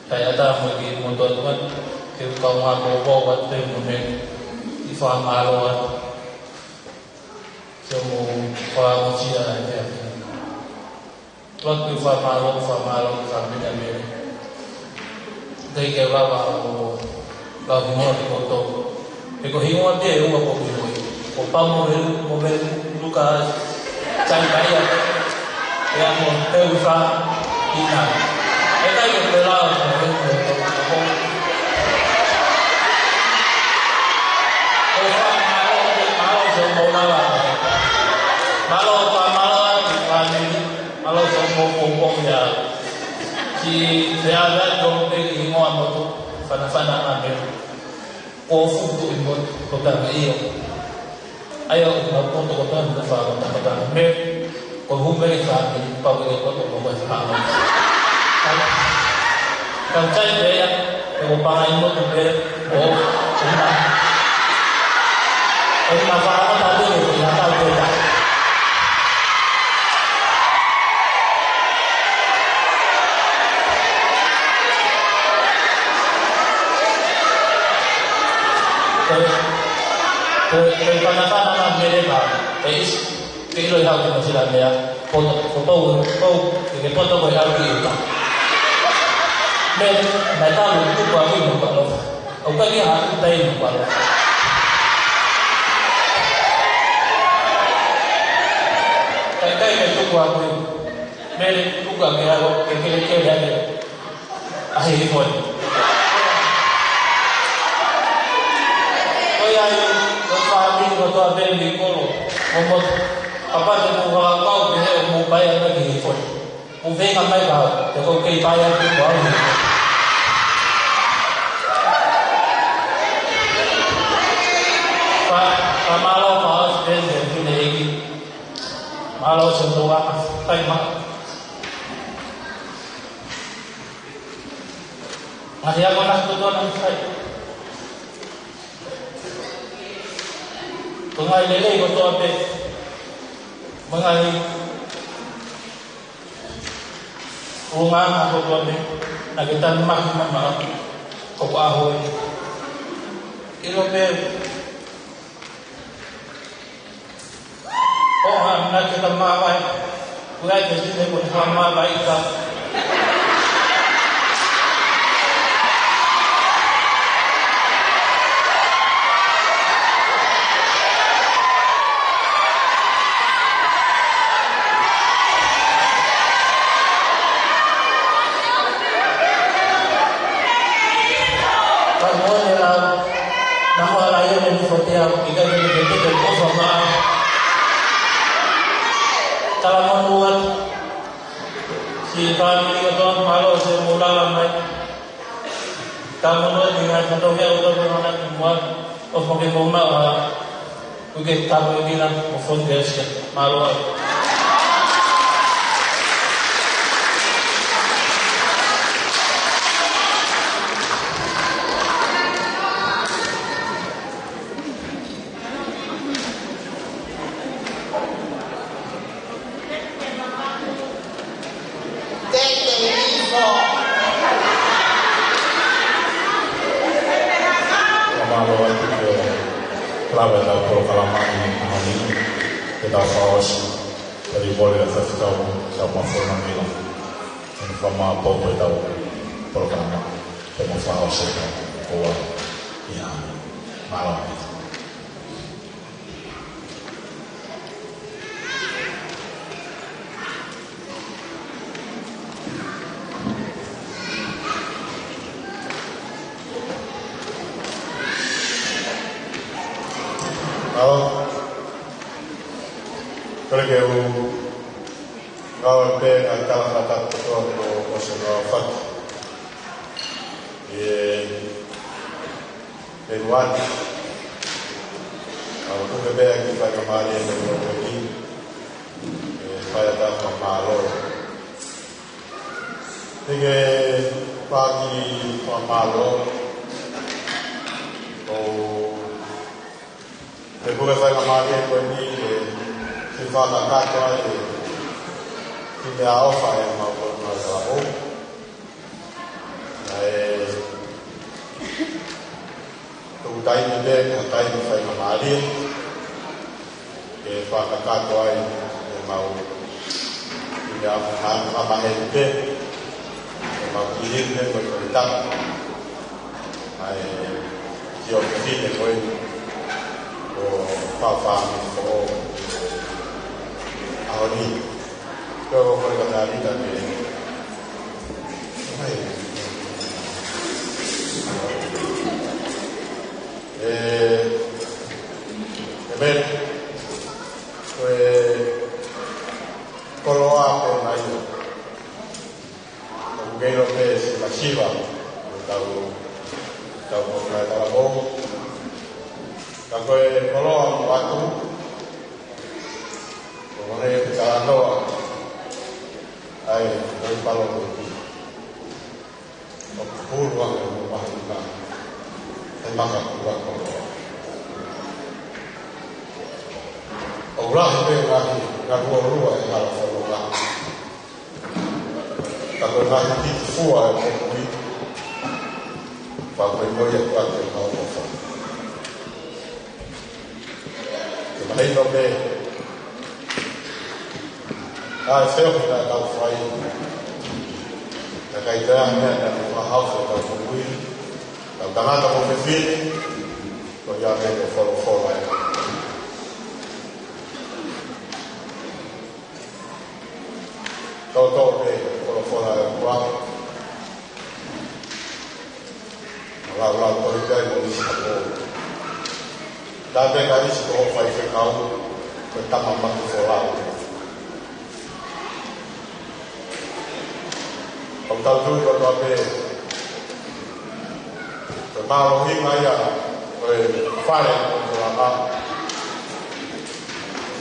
Kae ʻatā mo e kiʻi motuʻa tuʻa, ke u kau ngā kō kō atu pē mo e kiʻi fakamālō atu. Ke mou fakamolemole atu. Tuʻa ke u fakamālō, fakamālō, fakamālō. Teʻeki ke u lava ʻo lau hingoa ki he kotoa. He ko e hingoa pē ʻe ua ʻoku ou hingoa. Ko Pamo Velu, mo Velu Luka, Sai Maia, ʻe amo Teufa, ina. ʻE ʻikai ke u pela ʻo Velu, ʻo, ʻo, ʻo fakamālō, mālō siʻomou lava. Mālō, mālō, mālō, mālō siʻomou poupou ia. Ki he ʻave atu pē kiʻi hingoa motuʻa, fanafana ʻa Velu. Ko futu i mo ko tama io. ʻA ia ʻoku mau poto kotoa ni ka fā ko tapa tapa me ko hu me ka ni pau ke poto ko mo fā. Ka tai pē ia, ʻe ko pangai mo ko pē, ʻo, ʻo na. ʻO na fā ko tapa ni ko na tau pē ta. Ko e, ko e, ko e panapana na mele ka, e is, ke ʻilo ʻi hau ki mo sila mea, poto, ko pou, pou, ke ke poto ko e au ki uta. Me, me talu, tuku a kui mo kalo. ʻOku ʻikai ke ha uta i mo kalo. Kai kai ke tuku a kui. Mele, tuku a ke alo, ke ke ke ke ke. ʻAhi hifo ni. Ko ia ai, ko e fāmili kotoa pē mei kolo, mo mo, kapau te mou fakakau pē he ʻoku mou paea ʻaki hifo ni. Mou feinga mai ka, te kou kei paea ʻaki ko au. Ka, ka mālō ka ʻosi pē, pē, pē, pē, mālō se tō a, kai ma. Ngaahi ako naʻa ku tō na fai. Ko e ngaahi lelei kotoa pē. Mo e ngaahi ʻulungaanga kotoa pē. Naʻa ke tanumaki mai maʻaku. Ko ko ʻaho ē. ʻIlo pē. ʻO ha, naʻa ke ta māvae. Kuo ai ke sine ko ha māvae ka. Ka mo e lau. Naʻa mo ala ia mo fotea, ʻikai ke ke te ke kofa ma. Tala mo nuat. Si fāmili kotoa mālō se mo lala mai. Tala mo nuat ni ngai kato he o toko hana ki mua. O foke mo ma wa. Uke tamo i kina mo fon ke sia. Mālō ai. Thank you, Ifo. Ka mālō atu ke lava ʻetau polokalama ʻi he ʻaho ni, ke tau fakaʻosi, pea ʻi he kole ʻa e faifekau, tau mafona mila. ʻE fakamāʻopoʻopo ʻetau polokalama, ke mau fakaʻosi ʻetau ʻoua. ʻIa, mālō atu. Mālō. Kole ke u ngāue pē ʻa e talangata kotoa ko, ko se ngāue fatu. ʻE, ʻe luani. ʻA o tuke pē ki he faingamālie ʻe luani. ʻE fai ʻa e fakamālō. Te ke pāki fakamālō. ʻO te kule faingamālie ko eni ke, ke fakakakato ai e, ki te ʻofa ʻemau ko na ka o. ʻA e, tuku taimi pē, ka taimi faingamālie. Ke fakakakato ai ʻemau, ki te ʻofa hana ka mahe pē. ʻEmau kiʻi hili pē ko e ko e tapu. ʻA e, ki o ki fine ko e, ko Fafami ko ʻAhoni. Ko e ko e ka tali ta ke. ʻE, ʻe me, ko e koloa pē mai. ʻOku kei lo pē si masiva, tau, tau mo kai tala mo. Ka ko e koloa mo atu, Makapuna koloa. ʻOku lahi pē ngaahi, ngaahi ʻolunga ʻi he hala fononga. Ka ko e ngaahi kiki fua ʻo e moʻui, pea ko e moʻui ʻa e ʻOtua ke mau ʻofa. Ke mahino pē ʻa e feohi naʻa tau fai, naʻe ʻikai toe ʻi ai ha meʻa naʻa ne fakahaufi ʻetau moʻui, ʻetau tangata mo fefine, ko ia pē ko e folofola ē. Tau toʻo pē folofola ʻa e ʻOtua. Laulau ko ia mo ʻIsiteli. Tape ka ʻi ai siʻi ko e faifekau, ko e tama maki folau. ʻOku tau tui kotoa pē, ko e mālohinga ia ʻo e fale ʻo Moʻunga.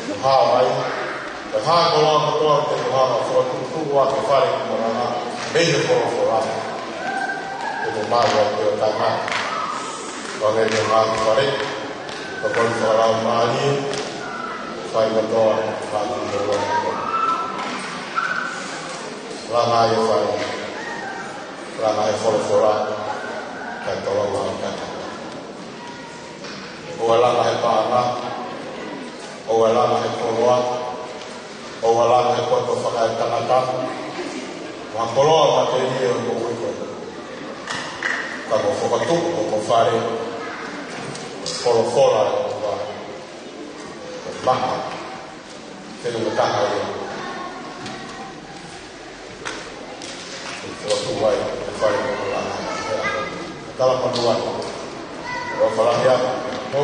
Ko e hā mai, ko e hā koloa kotoa te ko hā ma fokotuʻutuʻu ʻa e fale ʻo Moʻunga, mei he folofola. Te ko mālō ʻa e tangata. Ko e ngaahi fale, ko e tokoni fakalaumālie, fai kotoa, fai kotoa. Langa ʻa e fale, langa ʻa e folofola, kae tolonga ʻa e tangata. ʻOua langa he paʻanga, ʻoua langa he koloa, ʻoua langa he poto fakaetangata, mo ha koloa matelie ʻo e moʻui ko ē. Ka ko e fokotuʻu ʻo e fale, folofola ʻa e ʻOtua, ko e maha, fenua taha ia. Ko e tuai, ko e fai ko e langa. Tala manua. Ko e falahi atu. Ko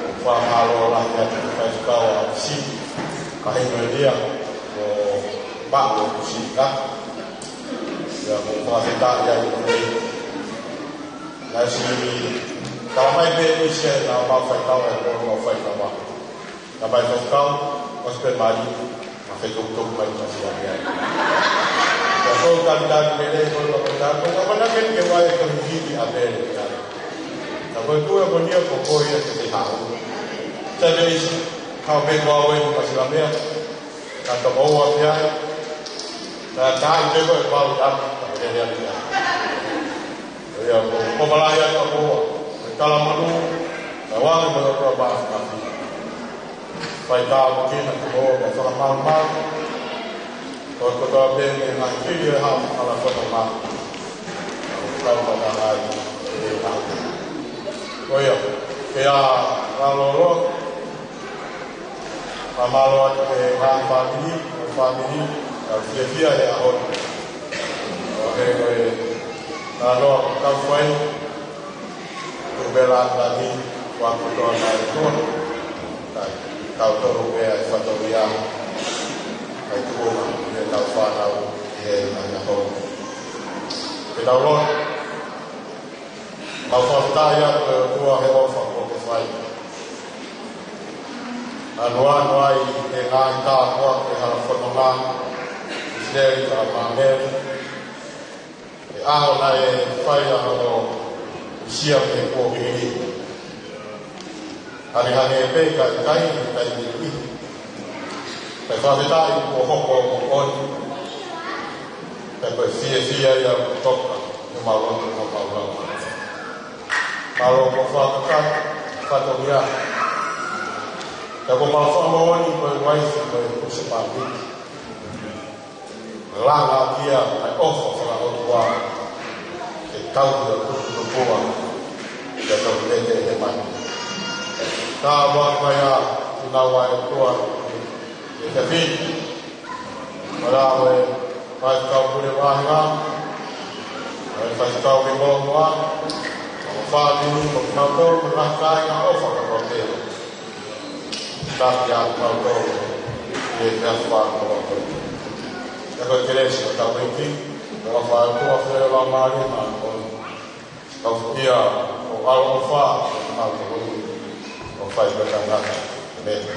e fakamālō lahi atu ki he faifekau ʻa Sini. Kahi no elia. Ko e maʻu ʻo Sini ka. Ia ko e fakafetaʻi ai ko e. Naʻe ʻosi tala mai pē ʻe Sini naʻa mau faitau ʻe ko mau faitau. Ka mai faifekau, ʻosi pē mai, ma fetukutuku mai ka sia mea. Ka kou talitali mele, kou ka kou tali, kou ka mana ke ke wai ko hiki a mele ia. Ka kou kua ko nia ko ko ia ke te hau. Sai mele isi, hau pē kua wai ka sia mea. Ka toko ua pē ai. Ka tai pē ko e pau tali, ka mele ia ia. Ia ko, ko malahi atu ko ua. Ko e tala manu, ka wale mo e ʻOtua ma, ma. Fai tāpuekina ki he ʻOtua, fakamalumalu. Ko e kotoa pē mei he ngaahi fili ʻe hau, hala kotoa ma. Kau ma ka ngai, ʻe hau. Ko ia, ke ʻa, ngalo lo. Fakamālō atu ki he ngaahi fāmili, mo e fāmili, ʻa e fiefia he ʻaho ni. ʻO he ko e, ngalo ʻa kau fai, Tupela Tani, Kuakutoa Naetua, tautolu pē ʻa e fatongia, ʻa e tuʻunga, ʻi heʻetau fānau, ʻi he ngaahi ʻaho. Ke tau lotu, mau fakafetaʻi atu ʻe ʻOtua he ʻofa kuo ke fai. Anuanu ai ʻi he ngaahi tāpuaki ʻa e hala fononga, ʻIsileli ka Māngele, he ʻaho naʻe fai ai hono ʻusia mei he kuohili. Hangehangē pē ka ʻikai, ʻikai ʻi. Kae fakafetaʻi kuo hoko ʻo moʻoni. Pea ko e fiefia ia kuo toka, ʻi homau loto mo homau lau. Mālō kuo fakakakato, fatongia. Pea ko homau fakamoʻoni ko e uaifi ko e husepāniti. Langa kia ʻa e ʻofa fakaʻotua. Ke tau ia kupu tupua. Ke tau lete he mani. Ka ua mai ʻa, ina ua e tua. Ke te fiti. Mara ue, faifekau Pule Vahenga. ʻA e faifekau ke moa moa. ʻO fāmili, ko kinautolu, ko e ngaahi kāinga ʻofa ka ko te. Taki ʻa kinautolu, ʻi he meʻa fānau ʻo te. Ka ko e kelesi ʻo tau ʻEiki, ko e ʻofa ʻa e ʻOtua, feohi ʻa e Laumālie Māʻoniʻoni. Kau fikia, ʻo ʻaloʻofa, ʻo kinautolu, ʻo fai ko e tangata. ʻĒmeni.